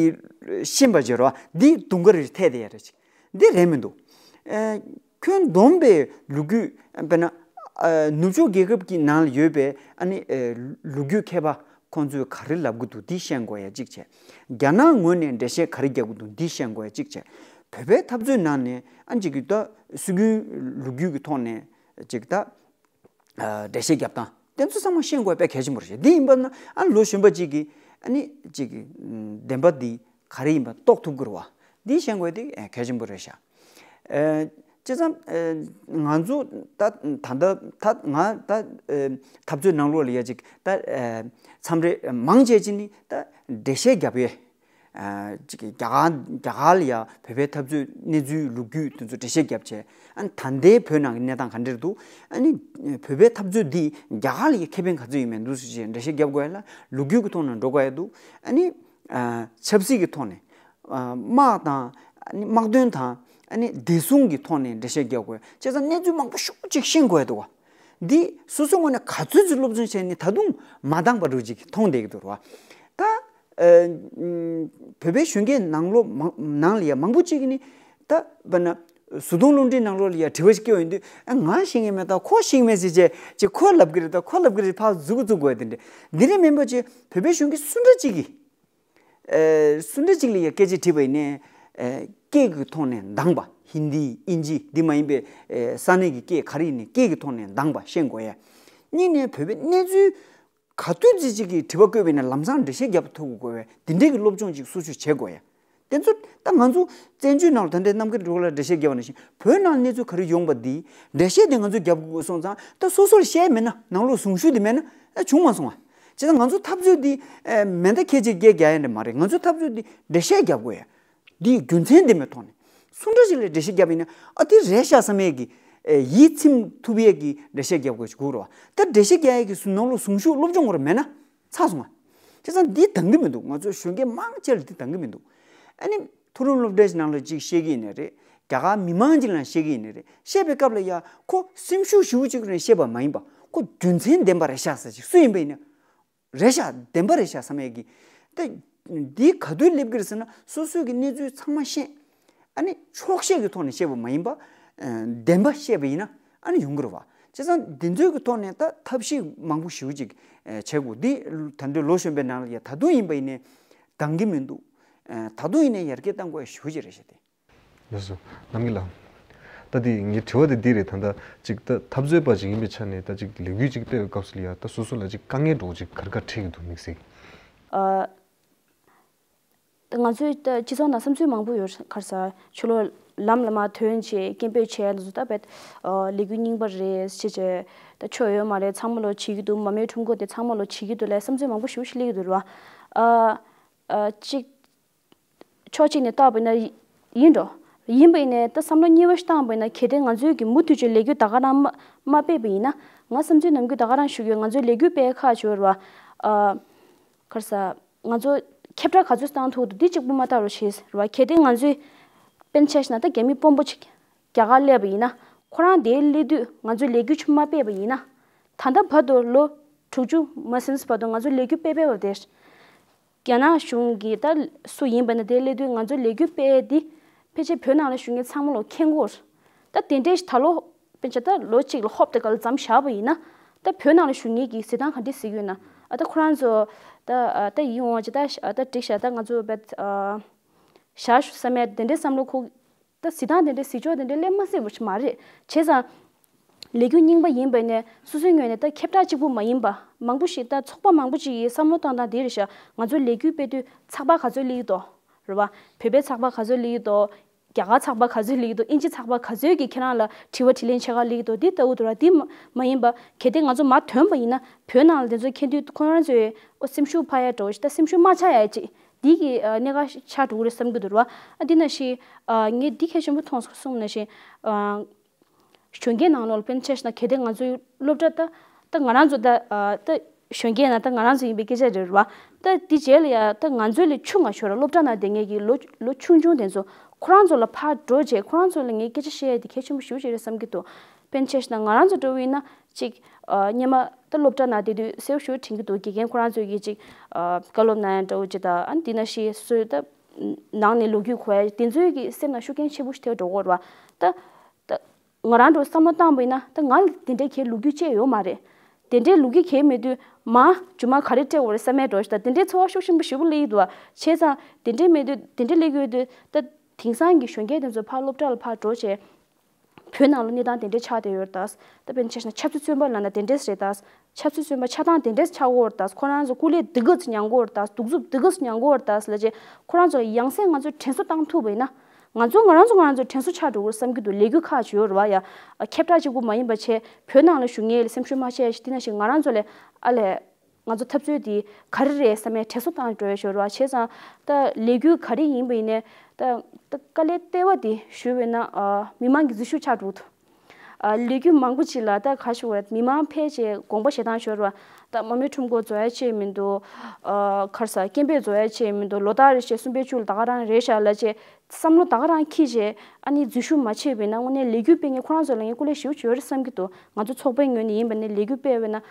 ཤེས་པ་བྱེད་རོགས། འདི་དུང་དཀར་རེ་འཐད་དེ་ཡ་རེད་ཅིག་འདི་རེད་མི་འདུག་ཨ། ཁྱོན་བསྡོམས་པའི་ལོ་རྒྱུས། དཔེར་ན། ཨ། ནུབ་ཕྱོགས་རྒྱལ་ཁབ་ཀྱི་ནང་ལ་ཡོད་པའི་ཨ་ནི། ཨ། ལོ་རྒྱུས་མཁས་པ་ཁོང་ཚོས་ག་རེ་ལབ་ཀྱི་འདུག་འདི་ཤེས་དགོས་ཡ་གཅིག་བྱས། རྒྱ་ནག་ངོས་ནས་འགྲེལ་བཤད་ག་རེ་རྒྱབ་ཀྱི་འདུག་འདི་ཤེས་དགོས་ཡ་གཅིག་བྱས། བོད་པའི་འཐབ་རྩོད་ནང་ནས་ཨ་ཅིག་གི་ད་སྲོལ་རྒྱུན་ལོ་རྒྱུས་ཀྱི་ཐོག་ནས་ཅིག་ད། ཨ། འགྲེལ་བཤད་རྒྱབ་སྟངས་དེ་ཚོ་ཚང་མ་ཤེས་དགོས་དཔེ་གལ་ཆེན་པོ་རེད། འདི་ཡིན་པ་ན་ཨ་ལོ་གཞོན་པ་ཅིག་གིས་ཨ་ནི་ཅིག་གི་བདེན་པ་འདི་ག་རེ་ཡིན་པ་རྟོགས་ཐུབ་དགོས་རེད་བ། འདི་ཤེས་དགོས་དེ་གལ་ཆེན་པོ་རེད་ཤག་ཨ། བྱས་ཙང་། ཨ། ང་ཚོ་ད་ད་ལྟ་ད་ང་ད། ཨ། འཐབ་རྩོད་ནང་ལོགས་ལ་ཡ་ཅིག་ད། ཨ། མཚམས་རེ་མང་ཆེ་ཅིག་ནི་ད་འགྲེལ་བཤད་རྒྱབ་ཡས། ཨ། ཅིག་རྒྱ་གར་རྒྱ་གར་ལ་ཡ་བོད་པའི་འཐབ་རྩོད་གནས་ཚུལ་ལོ་རྒྱུས་དེ་ཚོ་འགྲེལ་བཤད་རྒྱབ་བྱས། ཨ། ད་ལྟའི་བོད་ནང་གི་གནས་སྟངས་ག་འདྲ་འདུག་ཨ་ནི་བོད་པའི་འཐབ་རྩོད་འདི་རྒྱ་གར་ལ་ཡ་ཁེ་ཕན་ག་ཚོད་ཡོད་མེད་འདུག་ཟེར་བྱས་འགྲེལ་བཤད་རྒྱབ་དགོས་ཡ་ལ་ལོ་རྒྱུས་ཀྱི་ཐོག་ནས་འགྲོ་དགོས་ཡ་འདུག་ཨ་ནི། ཨ། ཆབ་སྲིད་ཀྱི་ཐོག་ནས། ཨ། དམག་དང་། ཨ་ནི་དམག་དོན་དང་། ཨ་ནི་བདེ་སྲུང་གི་ཐོག་ནས་འགྲེལ་བཤད་རྒྱག་དགོས། བྱས་ཙང་གནས་ཚུལ་མང་པོ་ཤུགས་ཅིག་ཤེས་དགོས་འདུག་བ། འདི་སོ་སོའི་ངོས་ནས་ག་ཚོད་ཅིག་སློབ་སྦྱོང་བྱས་ནས་ད་དུང་མ་འདང་བ་འདྲ་ཅིག་མཐོང་བསྡད་ཀྱི་འདུག་ར་བ། ད། ཨ། བོད་པའི་གཞོན་སྐྱེས་ནང་ལོགས་མང་ནང་ལ་ཡ་མང་པོ་ཅིག་གིས་ནི། ད་དཔེར་ན། བཟོ་ལྟ་རླུང་འཕྲིན་ནང་ལོགས་ལ་ཡ་དྲི་བ་ཞིག་སྐྱེ་བ་ཡིན་དུས། ཨ། ང་ཤེས་ཀྱི་མེད་ད་ཁོ་ཤེས་ཀྱི་མེད་ཟེར་བྱས་ཅིག་ཁོ་ལབ་ཀྱི་རེད་ད་ཁོ་ལབ་ཀྱི་རེད་ཕར་མཛུབ་གུ་བཙུགས་དགོས་དེ་འདྲ། འདི་འདྲ་མིན་པ་ཅིག་བོད་པའི་གཞོན་སྐྱེས་སུ་འདྲ་ཅིག་གིས། ཨ། སུ་འདྲ་ཅིག་ལ་ཡ་སྐད་ཆ་དྲིས་པ་ཡིན་ནའི། ཨ། སྐད་ཀྱི་ཐོག་ནས་འདང་པ། ཧིན་དི་ཨིན་ཇི་འདི་མ་ཡིན་པའི། ཨ། ས་གནས་ཀྱི་སྐད་ག་རེ་ཡིན་ནའི་སྐད་ཀྱི་ཐོག་ནས་འདང་པ་ཤེས་དགོས་ཡ། གཉིས་ནས་བོད་པའི་གནས་ཚུལ་ག་དུས་ཙམ་ཅིག་གི་དྲི་བ་བཀོད་པ་ཡིན་ན་ལམ་སང་འགྲེལ་བཤད་རྒྱབ་ཐུབ་དགོས་པའི་དེ་འདྲའི་གི་སློབ་སྦྱོང་ཅིག་སོ་སོས་བྱེད་དགོས་ཡ། དེ་ཚོ་ད་ང་ཚོ་བཙན་བྱོལ་ནང་ལ་ད་ལྟའི་རྣམ་དཀར་གྲོགས་ལ་འགྲེལ་བཤད་རྒྱབ་པ་ནང་བཞིན་བོད་ནང་གནས་ཚུལ་ག་རེ་ཡོང་པ་འདི་འགྲེལ་བཤད་དེ་ང་ཚོས་རྒྱབ་དགོས་སོང་ཙང་ད་སོ་སོར་བཤད་མེད་ན་ནང་ལོགས་གསུང་ཤུགས་དེ་མེད་ན་ཨ་བྱུང་མ་སོང་ཨ། བྱས་ཙང་ང་ཚོ་འཐབ་རྩོད་འདི་ཨ་མེ་མདའ་ཁྱེར་བྱས་སྐད་རྒྱག་ཡ་འདྲ་མ་རེད། ང་ཚོ་འཐབ་རྩོད་འདི་འགྲེལ་བཤད་རྒྱབ་དགོས་ཡ། འདིའི་རྒྱུ་མཚན་འདི་མེད་ཐོག་ནས་སུ་འདྲ་ཞིག་ལ་འགྲེལ་བཤད་རྒྱབ་ཡིན་ན་ཨ་འདི་རེད་ཤག་བསམ་ཡས་ཀྱི་ཨ་ཡིད་ཚིམ་ཐུབ་ཡས་ཀྱི་འགྲེལ་བཤད་རྒྱབ་དགོས་ཞིག་དགོས་རེད་བ། ད་འགྲེལ་བཤད་རྒྱག་ཡས་ཀྱི་སུ་ནང་ལོགས་གསུང་ཤུགས་སློབ་སྦྱོང་དགོས་རེད་མེད་ན། ཚར་སོང་ང་། བྱས་ཙང་འདི་འདང་གི་མི་འདུག་ང་ཚོ་གཞོན་སྐྱེས་མང་ཆེ་ལ་འདི་འདང་གི་མི་འདུག་ཨ་ནི་མཐོ་རིམ་སློབ་གྲྭའི་ནང་ལ་ཅིག་བཤད་ཀྱི་ཡིན་ནའི་རེད། རྒྱ་གར་མི་མང་ཅིག་ལ་བཤད་ཀྱི་ཡིན་ནའི་རེད། བཤད་པའི་སྐབས་ལ་ཡ་ཁོ་སེམས་ཤུགས་ཞེ་པོ་ཅིག་རེད་བཤད་པ་མ་ཡིན་པ། ཁོ་རྒྱུ་མཚན་ལྡན་པ་རེད་ཤག་ཟེར་ཅིག་སུ་ཡིན་པ་ཡིན་ན། རེད་ཤག་བདེན་པ་རེད་ཤག་བསམ་ཡས་ཀྱི། ད་འདི་ག་དུས་སླེབས་ཀྱི་རེད་ཟེར་ན། སོ་སོའི་གི་གནས་ཚུལ་ཚང་མ་ཤེས། ཨ་ནི་འཁྱོག་བཤད་ཀྱི་ཐོག་ནས་བཤད་པ་མ་ཡིན་པ། ཨ་བདེན་པ་བཤད་པ་ཡིན་ན་ཨ་ནི་ཡོང་གི་རེད་བ། བྱས་ཙང་འདི་ཚོའི་གི་ཐོག་ནས་ད་ཐབས་ཤེས་མང་པོ་ཞེ་པོ་ཅིག་ཨ་བྱེད་དགོས། འདི་ད་འདོད་ལོ་གཞོན་པའི་ནང་ལ་ཡ་ད་དུང་ཡིན་པ་ཡིན་ནའི་འདང་གི་མི་འདུག་ཨ་ད་དུང་ཡིན་ནའི་ཡར་རྒྱས་གཏང་དགོས་ཡ་ཞེ་པོ་ཅིག་རེད་ཤག་དེ། ལགས་སོ། རྣམ་རྒྱལ་ལགས། ད་དེ་ངའི་དྲི་བ་དེ་འདི་རེད། ད་ལྟ་ཅིག་ད་འཐབ་རྩོད་པ་ཅིག་ཡིན་པའི་ཆ་ནས་ད་ཅིག་ལས་འགུལ་ཅིག་སྤེལ་བའི་སྐབས་སུ་ལ་ཡ་ད་སོ་སོ་ལ་ཅིག་དཀའ་ངལ་འདྲ་བོ་ཅིག་ག་རེ་ག་རེ་འཕྲད་ཀྱི་འདུག་དམིགས་བསལ་གྱི། ཨ། ད་ང་ཚོའི་ད་སྤྱི་ཚོགས་ནང་བསམ་ཚུལ་མང་པོ་ཡོད། ག་རེ་ཟ། ཕྱི་ལོགས་ལམ་ལ་མར་ཐོན་བྱས་སྐད་འབོད་བྱས་ཡ་འདི་ཚོ་ད་བེད། ཨ། ལས་འགུལ་རྙིང་པ་རེད་ཅེས་བྱས། ད་ཆོ་ཡོད་མ་རེད། ཚང་མ་ལོ་བྱེད་ཀྱི་འདུག་མ་རྨོས་ཁྲོམ་སྐོར་དེ་ཚང་མ་ལོ་བྱེད་ཀྱི་འདུག་ལབ་བསམ་ཚུལ་མང་པོ་ཞེ་པོ་ཞིག་སླེབས་ཀྱི་འདུག་རེད་བ། ཨ། ཨ། གཅིག་ཕྱོགས་གཅིག་ནས་བལྟས་པ་ཡིན་ན་ཡིན་འགྲོ། ཡིན་པ་ཡིན་ནའི་ད་བསམ་བློ་གཉིས་པ་ཞིག་བཏང་པ་ཡིན་ན། གལ་ཏེ་ང་ཚོའི་གི་མུ་མཐུད་ཀྱི་ལས་འགུལ་ད་ག་རང་མ་མ་སྤེལ་བ་ཡིན་ན། ང་བསམ་ཚུལ་ནམ་རྒྱུན་ད་ག་རང་ཞུ་གི་ཡོད། ང་ཚོའི་ལས་འགུལ་སྤེལ་ཁག་ཅིག་ཡོད་རེད་བ། ཨ། ག་རེ་ཟ། ང་ཚོ་ཁྱབ་བསྒྲགས་ག་ཚོད་བཏང་ཐུབ་འདུག་འདི་གཅིག་པུ་མ་བལྟ་རོགས་བྱེད་ཟེར་བ། གལ་ཏེ་ང་ཚོའི་དཔེར་ན་ཆ་བཞག་ན་ད་རྒྱ་མི་དཔོན་པོ་ཅིག་རྒྱ་གར་སླེབས་པ་ཡིན་ན། ཁོ་རང་དེའི་སླེབས་དུས་ང་ཚོས་ལས་འགུལ་ཅིག་མ་སྤེལ་བ་ཡིན་ན། ད་ལྟ་བར་དུ་ལོ་དྲུག་ཅུ་མ་ཟིན་བར་དུ་ང་ཚོས་ལས་འགུལ་སྤེལ་སྤེལ་བ་དེ། རྒྱ་ནག་གཞུང་གིས་ད་སུ་ཡིན་པ་ན་དེ་སླེབས་དུས་ང་ཚོའི་ལས་འགུལ་སྤེལ་ཏེ། ཕལ་ཆེར་བོད་ནང་ལ་བཞུགས་མཁན་ཚང་མ་ལོ་མཁྱེན་གྱི་ཡོད་རེད། ད་དེ་འདྲའི་ད་ལོ་དཔེར་ན་ཆ་ད་ལོ་གཅིག་ལ་ཧོབ་དེ་ག་ལ་མཚམས་བཞག་པ་ཡིན་ན། ད་བོད་ནང་ལ་བཞུགས་མཁན་གྱིས་གཟིགས་སྟངས་ག་འདྲ་གཟིགས་ཀྱི་ཡོད་ན། ཨ། ད་ཁོ་རང་ཚོ་ད་ཨ་ད་ཡིན་འོང་ཅི་ད་ཨ་ད་འགྲིག་ཤག་ད་ང་ཚོ་བེད་ཨ་བཞག་ཤོག་བསམ་ཡ་དེ་འདྲའི་བསམ་བློ་འཁོར། ད་གཟིགས་སྟངས་དེ་འདྲའི་གཟིགས་ཕྱོགས་དེ་འདྲའི་སླེབས་མ་སྲིད་པ་ཞིག་མ་རེད། བྱས་ཙང་། ལས་འགུལ་རྙིང་པ་ཡིན་པ་ནས་སོ་སོའི་ངོས་ནས་ད་ཁྱབ་བསྒྲགས་གཅིག་པུ་མ་ཡིན་པ། མང་པོ་ཞིག་ད་ཚོགས་པ་མང་པོ་ཅིག་གིས་བསམ་བློ་བཏང་སྟངས་དེ་རེད་ཤག་ང་ཚོ་ལས་འགུལ་སྤེལ་དུས་ཚགས་པར་ག་ཚོད་སླེབས་ཀྱི་འདུག་རེད་བ། བོད་པའི་ཚགས་པར་ག་ཚོད་སླེབས་ཀྱི་འདུག་རྒྱ་གར་ཚགས་པར་ག་ཚོད་སླེབས་ཀྱི་འདུག་ཨིན་ཇི་ཚགས་པར་ག་ཚོད་ཀྱིས་ཁྱེད་རང་ལ་དྲི་བ་དྲིས་ལན་ཆེ་ཁག་སླེབས་ཀྱི་འདུག་འདི་ལྟ་བུ་འདུག་ར། འདི་མ་མ་ཡིན་པ། གལ་ཏེ་ང་ཚོ་མར་ཐོན་པ་ཡིན་ན། བོད་ནང་ལ་དེ་ཚོ་མཁྱེན་དུས་ཁོ་རང་ཚོའི་ཨོ་སེམས་ཤུགས་འཕར་ཡ་འདྲ་བོ་ཞིག་ད་སེམས་ཤུགས་མ་ཆག་ཡ་ཅིག་འདི་གི་ཨ་གནད་འགག་ཆགས་འགྲོ་གི་རེད་བསམ་གྱི་འདུག་ར་བ། ཨ་འདི་ནང་བཞིན་ཨ་ངས་འདི་གལ་ཆེན་པོ་མཐོང་སོང་གསུངས་ནང་བཞིན། ཨ་གཞོན་སྐྱེས་ནང་ལོགས་ལ་དཔེར་ན་ཆ་བཞག་ན། གལ་ཏེ་ང་ཚོའི་སློབ་གྲྭ་ད་ད་ང་རང་ཚོ་ད་ཨ་ད་གཞོན་སྐྱེས་ན་ད་ང་རང་ཚོ་ཡིན་པའི་སྐད་ཆ་རེད་བ། ད་འདི་རྗེས་ལ་ཡ་ད་ང་ཚོ་ལས་ཆུང་ང་ཤོས་ར་སློབ་གྲྭ་ནང་བསྡད་མཁན་གྱི་ལོ་ལོ་ཆུང་ཆུང་དེ་ཚོ་ཁོ་རང་ཚོ་ལ་ཕར་འགྲོ་བྱས་ཁོ་རང་ཚོ་ལ་ངས་སྐད་ཆ་བཤད་ཡ་དེ་གལ་ཆེན་པོ་ཞེ་པོ་ཅིག་རེད་བསམ་གྱི་འདུག་དཔེར་ན་ཆ་བཞག་ན་ང་རང་ཚོ་འདྲ་བོ་ཡིན་ན། གཅིག་ཨ་སྔོན་མ་ད་སློབ་གྲྭ་ནང་བསྡད་དུས་གསལ་པོ་ཞེ་པོ་དྲན་གྱི་འདུག་དགེ་རྒན་ཁོ་རང་ཚོས་ཀྱིས་གཅིག་ཨ་བཀའ་སློབ་གནང་ཡ་འདྲ་བོ་ཅིག་དང་། ཨ་འདི་ནང་བཞིན་སོ་སོའི་ད་ནང་ནས་ལོ་རྒྱུས་གོ་ཡ་དེ་ཚོའི་གི་སེམས་ནང་ཤུགས་རྐྱེན་ཆེན་པོ་ཞིག་ཐེབས་འགྲོ་གི་རེད་བ། ད་ད་ང་རང་འདྲ་བོ་བསམ་བློ་བཏང་པ་ཡིན་ན། ད་ང་ལ་དེ་འདྲའི་གའི་ལོ་རྒྱུས་བཅས་ཡོད་མ་རེད། དེ་འདྲའི་ལོ་རྒྱུས་གའི་མེད་དུས་མར་རྗེས་མ་ག་རེ་སྤྲད་དགོས་རེད་བསམ་ཡ་འདྲ་བོ་ཞིག་དང་། དེ་འདྲའི་ཚོར་བ་ཤུགས་ཆེན་པོ་ཞེ་པོ་སླེབས་ཀྱི་འདུག་བ། བྱས་ཙང་དེ་འདྲའི་མེད་དུས། དེ་འདྲའི་སླེབས་ཀྱི་ཡོད་དུས་ད་དེང་སང་གི་གཞོན་སྐྱེས་དེ་ཚོ་ཕར་སློབ་གྲྭ་ལ་ཕར་འགྲོ་བྱས། བོད་ནང་ལ་གནས་སྟངས་དེ་འདྲ་ཆགས་བསྡད་ཡོད་རེད་ད། ད་དཔེར་ན་ཆ་བཞག་ན་ཆབ་སྲིད་བཙོན་པ་ལབ་ན་དེ་འདྲས་རེད་ད། ཆབ་སྲིད་བཙོན་པ་ཆགས་སྟངས་དེ་འདྲས་ཆགས་ཀྱི་ཡོད་རེད་ད། ཁོ་རང་ཚོ་སྐུ་ལས་འདི་ག་ཙམ་མྱངས་ཀྱི་ཡོད་རེད་ད། གདུག་རྩུབ་འདི་ག་ཙམ་མྱངས་ཀྱི་ཡོད་རེད་ད་ལབ་བྱས། ཁོ་རང་ཚོ་ཡང་སེ་ང་ཚོས་དྲན་གསོ་བཏང་ཐུབ་པ་ཡིན་ན། ང་ཚོ་ང་རང་ཚོ་ང་རང་ཚོ་དྲན་གསོ་ཆགས་འགྲོ་གི་རེད་བསམ་གྱི་འདུག་ལས་འགུལ་ཁག་ཅིག་ཡོད་རེད་བ་ཡ། ཁྱབ་བསྒྲགས་གཅིག་པུ་མ་ཡིན་པ་བྱས། བོད་ནང་ལ་བཞུགས་མཁན་ལ་སེམས་ཤུགས་མ་ཆག་ཡ་ཞིག་དེ་ནང་བཞིན་ང་རང་ཚོ་ལ་ཨ་ལས། ང་ཚོ་འཐབ་རྩོད་འདི་ག་རེ་རེད་བསམ་ཡས་དྲན་གསོ་བཏང་འགྲོ་ཡ་ཞིག་རེད་བ། བྱས་ཙང་ད་ལས་འགུལ་ག་རེ་ཡིན་པ་ཡིན་ནའི་ད་ད་དཀའ་ལས་སྟེར་བ་འདི་ཞུས་པ་ཡིན་ན། ཨ་མི་མང་གི་འཛུལ་ཞུགས་ཆགས་འགྲོ་གི་འདུག་ཨ་ལས་འགུལ་མང་པོ་ཅིག་ལ་ད་ག་ཞུ་དགོས་རེད། མི་མང་ཕལ་ཆེར་དགོངས་པ་བཞེས་སྟངས་ཞིག་རེད་བ། ད་མ་རྨོས་ཁྲོམ་སྐོར་རྫོགས་ཡ་ཅིག་མི་འདུག་ཨ་ག་རེ་ཟ། སྐད་འབོད་རྫོགས་ཡ་ཅིག་མི་འདུག་ལོ་ལྟར་རེ་བཞིན་གསུམ་པའི་མཇུག་ལ་ད་ག་རང་རེད་ཤག་ལབ་བྱས། བསམ་བློ་ད་ག་རང་འཁྱེར་བྱས། ཨ་ནི་འཛུལ་ཞུགས་མ་བྱས་པ་ཡིན་ན་དངོས་གནས་ལས་འགུལ་སྤེལ་མཁན་ཁོ་རང་ཚོ་ལ་ངས་སྐུ་ལས་ཞེ་པོ་ཅིག་ཡོད་རེད་བསམ་གྱི་འདུག་ང་ཚོ་ཚོགས་པའི་ངོས་ནས་ཡིན་པ་ན་ལས་འགུལ་སྤེལ་བ་ཡིན་ན།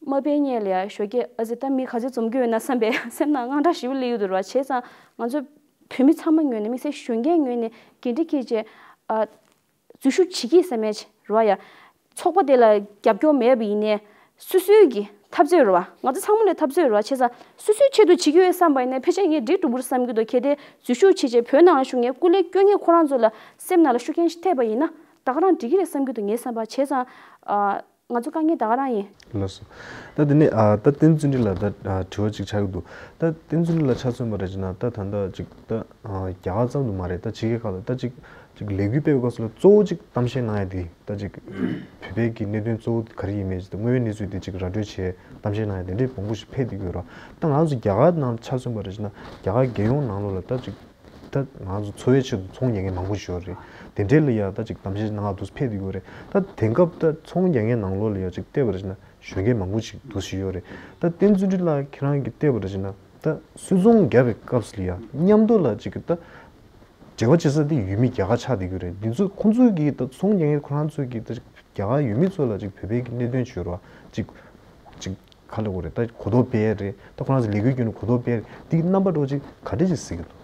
མ་སྤེལ་མཁན་ལ་ཡ་ཞོགས་ཀས་ཨ་ཙི་ད་མི་ག་ཚོད་འཛོམས་ཀྱི་ཡོད་ན་བསམ་པའི་སེམས་ནང་དངངས་སྐྲག་ཞེ་པོ་སླེབས་ཡོད་འདུག་ར། བྱས་ཙང་ང་ཚོ་བོད་མི་ཚང་མ་ངོས་ནས་དམིགས་བསལ་གཞོན་སྐྱེས་ངོས་ནས་འགན་འཁྲི་འཁྱེར་བྱས། ཨ་འཛུལ་ཞུགས་བྱེད་ཀྱི་བསམ་ཡ་ཅིག་རེད་བ་ཡ། ཚོགས་པ་དེ་ལ་རྒྱབ་སྐྱོར་མེད་པ་ཡིན་ནའི་སོ་སོའི་གི་འཐབ་རྩོད་རེད་བ། ང་ཚོ་ཚང་མ་ལ་འཐབ་རྩོད་རེད་བ། བྱས་ཙང་སོ་སོའི་ཆེད་དུ་བྱེད་ཀྱི་ཡོད་བསམ་པ་ཡིན་ནའི་ཕལ་ཆེར་ངས་འགྲིག་འགྲོ་གི་རེད་བསམ་གྱི་འདུག་གལ་ཏེ་འཛུལ་ཞུགས་བྱེད་བྱས་བོད་ནང་ལ་བཞུགས་མཁན་སྐུ་ལས་སྐྱོན་མཁན་ཁོ་རང་ཚོ་ལ་སེམས་ནང་ལ་ཤུགས་རྐྱེན་ཞིག་ཐེབས་པ་ཡིན་ན་ད་ག་རང་འགྲིག་གི་རེད་བསམ་གྱི་འདུག་ངའི་བསམ་པར། བྱས་ཙང་ཨ། ང་ཚོ་དཀའ་ངལ་ད་ག་རང་ཡིན། ལགས་སོ། ད་དེ་ནས་ཨ་ད་བསྟན་འཛིན་ལགས་ད་ཨ་དྲི་བ་ཅིག་ཆགས་ཀྱི་འདུག་ད་བསྟན་འཛིན་ལགས་ཆ་མཚོན་པ་རེད་ཅེ་ན། ད་ད་ལྟ་ཅིག་ད་ཨ་རྒྱ་གར་ཙམ་དུ་མ་རེད། ད་ཕྱི་རྒྱལ་ཁག་ལ་ད་ཅིག་ཅིག་ལས་འགུལ་སྤེལ་བའི་སྐབས་སུ་ལ་གཙོ་བོ་ཅིག་གཏམ་བཤད་གནང་ཡ་དེ། ད་ཅིག་བོད་པའི་གི་གནད་དོན་གཙོ་བོ་ག་རེ་ཡིན་མིན་ཅིག་དང་། དངོས་ཡོད་གནས་ཚུལ་དེ་ཅིག་ར་སྤྲོད་བྱས་གཏམ་བཤད་གནང་ཡ་དེ་འདྲའི་མང་པོ་ཞིག་ཕེབས་བསྡད་ཀྱི་ཡོད་རེད། ད་ང་ཚོ་རྒྱ་གར་ནང་ཆ་མཚོན་པ་རེད་ཅེ་ན། རྒྱ་གར་རྒྱལ་ཡོངས་ནང་ལོགས་ལ་ད་ཅིག་ད་ ད་ང་ཚོ་འཚོ་བའི་ཆེད་དུ་ཚོང་རྒྱག་མཁན་མང་པོ་ཞིག་ཡོད་རེད། དེ་འདྲའི་ལ་ཡ་ད་ཅིག་གཏམ་བཤད་གནང་ག་འདུག་ཕེབས་བསྡད་ཡོད་རེད། ད་དེང་སྐབས་ད་ཚོང་རྒྱག་མཁན་ནང་ལོགས་ལ་ཡ་ཅིག་བལྟས་པ་རེད་ན་གཞོན་སྐྱེས་མང་པོ་ཞིག་འདུག་ཞིག་ཡོད་རེད། ད་བསྟན་འཛིན་ལགས་ཁྱེད་རང་གིས་བལྟས་པ་རེད་ན་ད་སུད་ཚོང་རྒྱག་པའི་སྐབས་ལ་ཡ་མཉམ་དུ་ལ་ཅིག་ད་འབྲེལ་བ་བྱེད་ས་དེ་ཡུལ་མི་རྒྱ་གར་ཆགས་བསྡད་ཡོད་རེད། འདི་ཚོ་ཁོང་ཚོས་ཀྱི་ད་ཚོང་རྒྱག་མཁན་ཁོ་རང་ཚོས་ཀྱི་ད་རྒྱ་གར་ཡུལ་མི་ཚོ་ལ་ཅིག་བོད་པའི་གི་གནད་དོན་བྱོས་རོགས་ཅིག་ཅིག་ག་ལ་གོ་རེད། ད་གོ་རྟོགས་སྤེལ་ཡ་རེད། ད་ཁོ་རང་ཚོ་ལས་འགུལ་སྐྱོན་ནས་གོ་རྟོགས་སྤེལ་ཡ་རེད། འདི་རྣམ་པ་འགྲོ་ཅིག་ག་འདྲ་ཅིག་གཟིགས་ཀྱི་འདུག་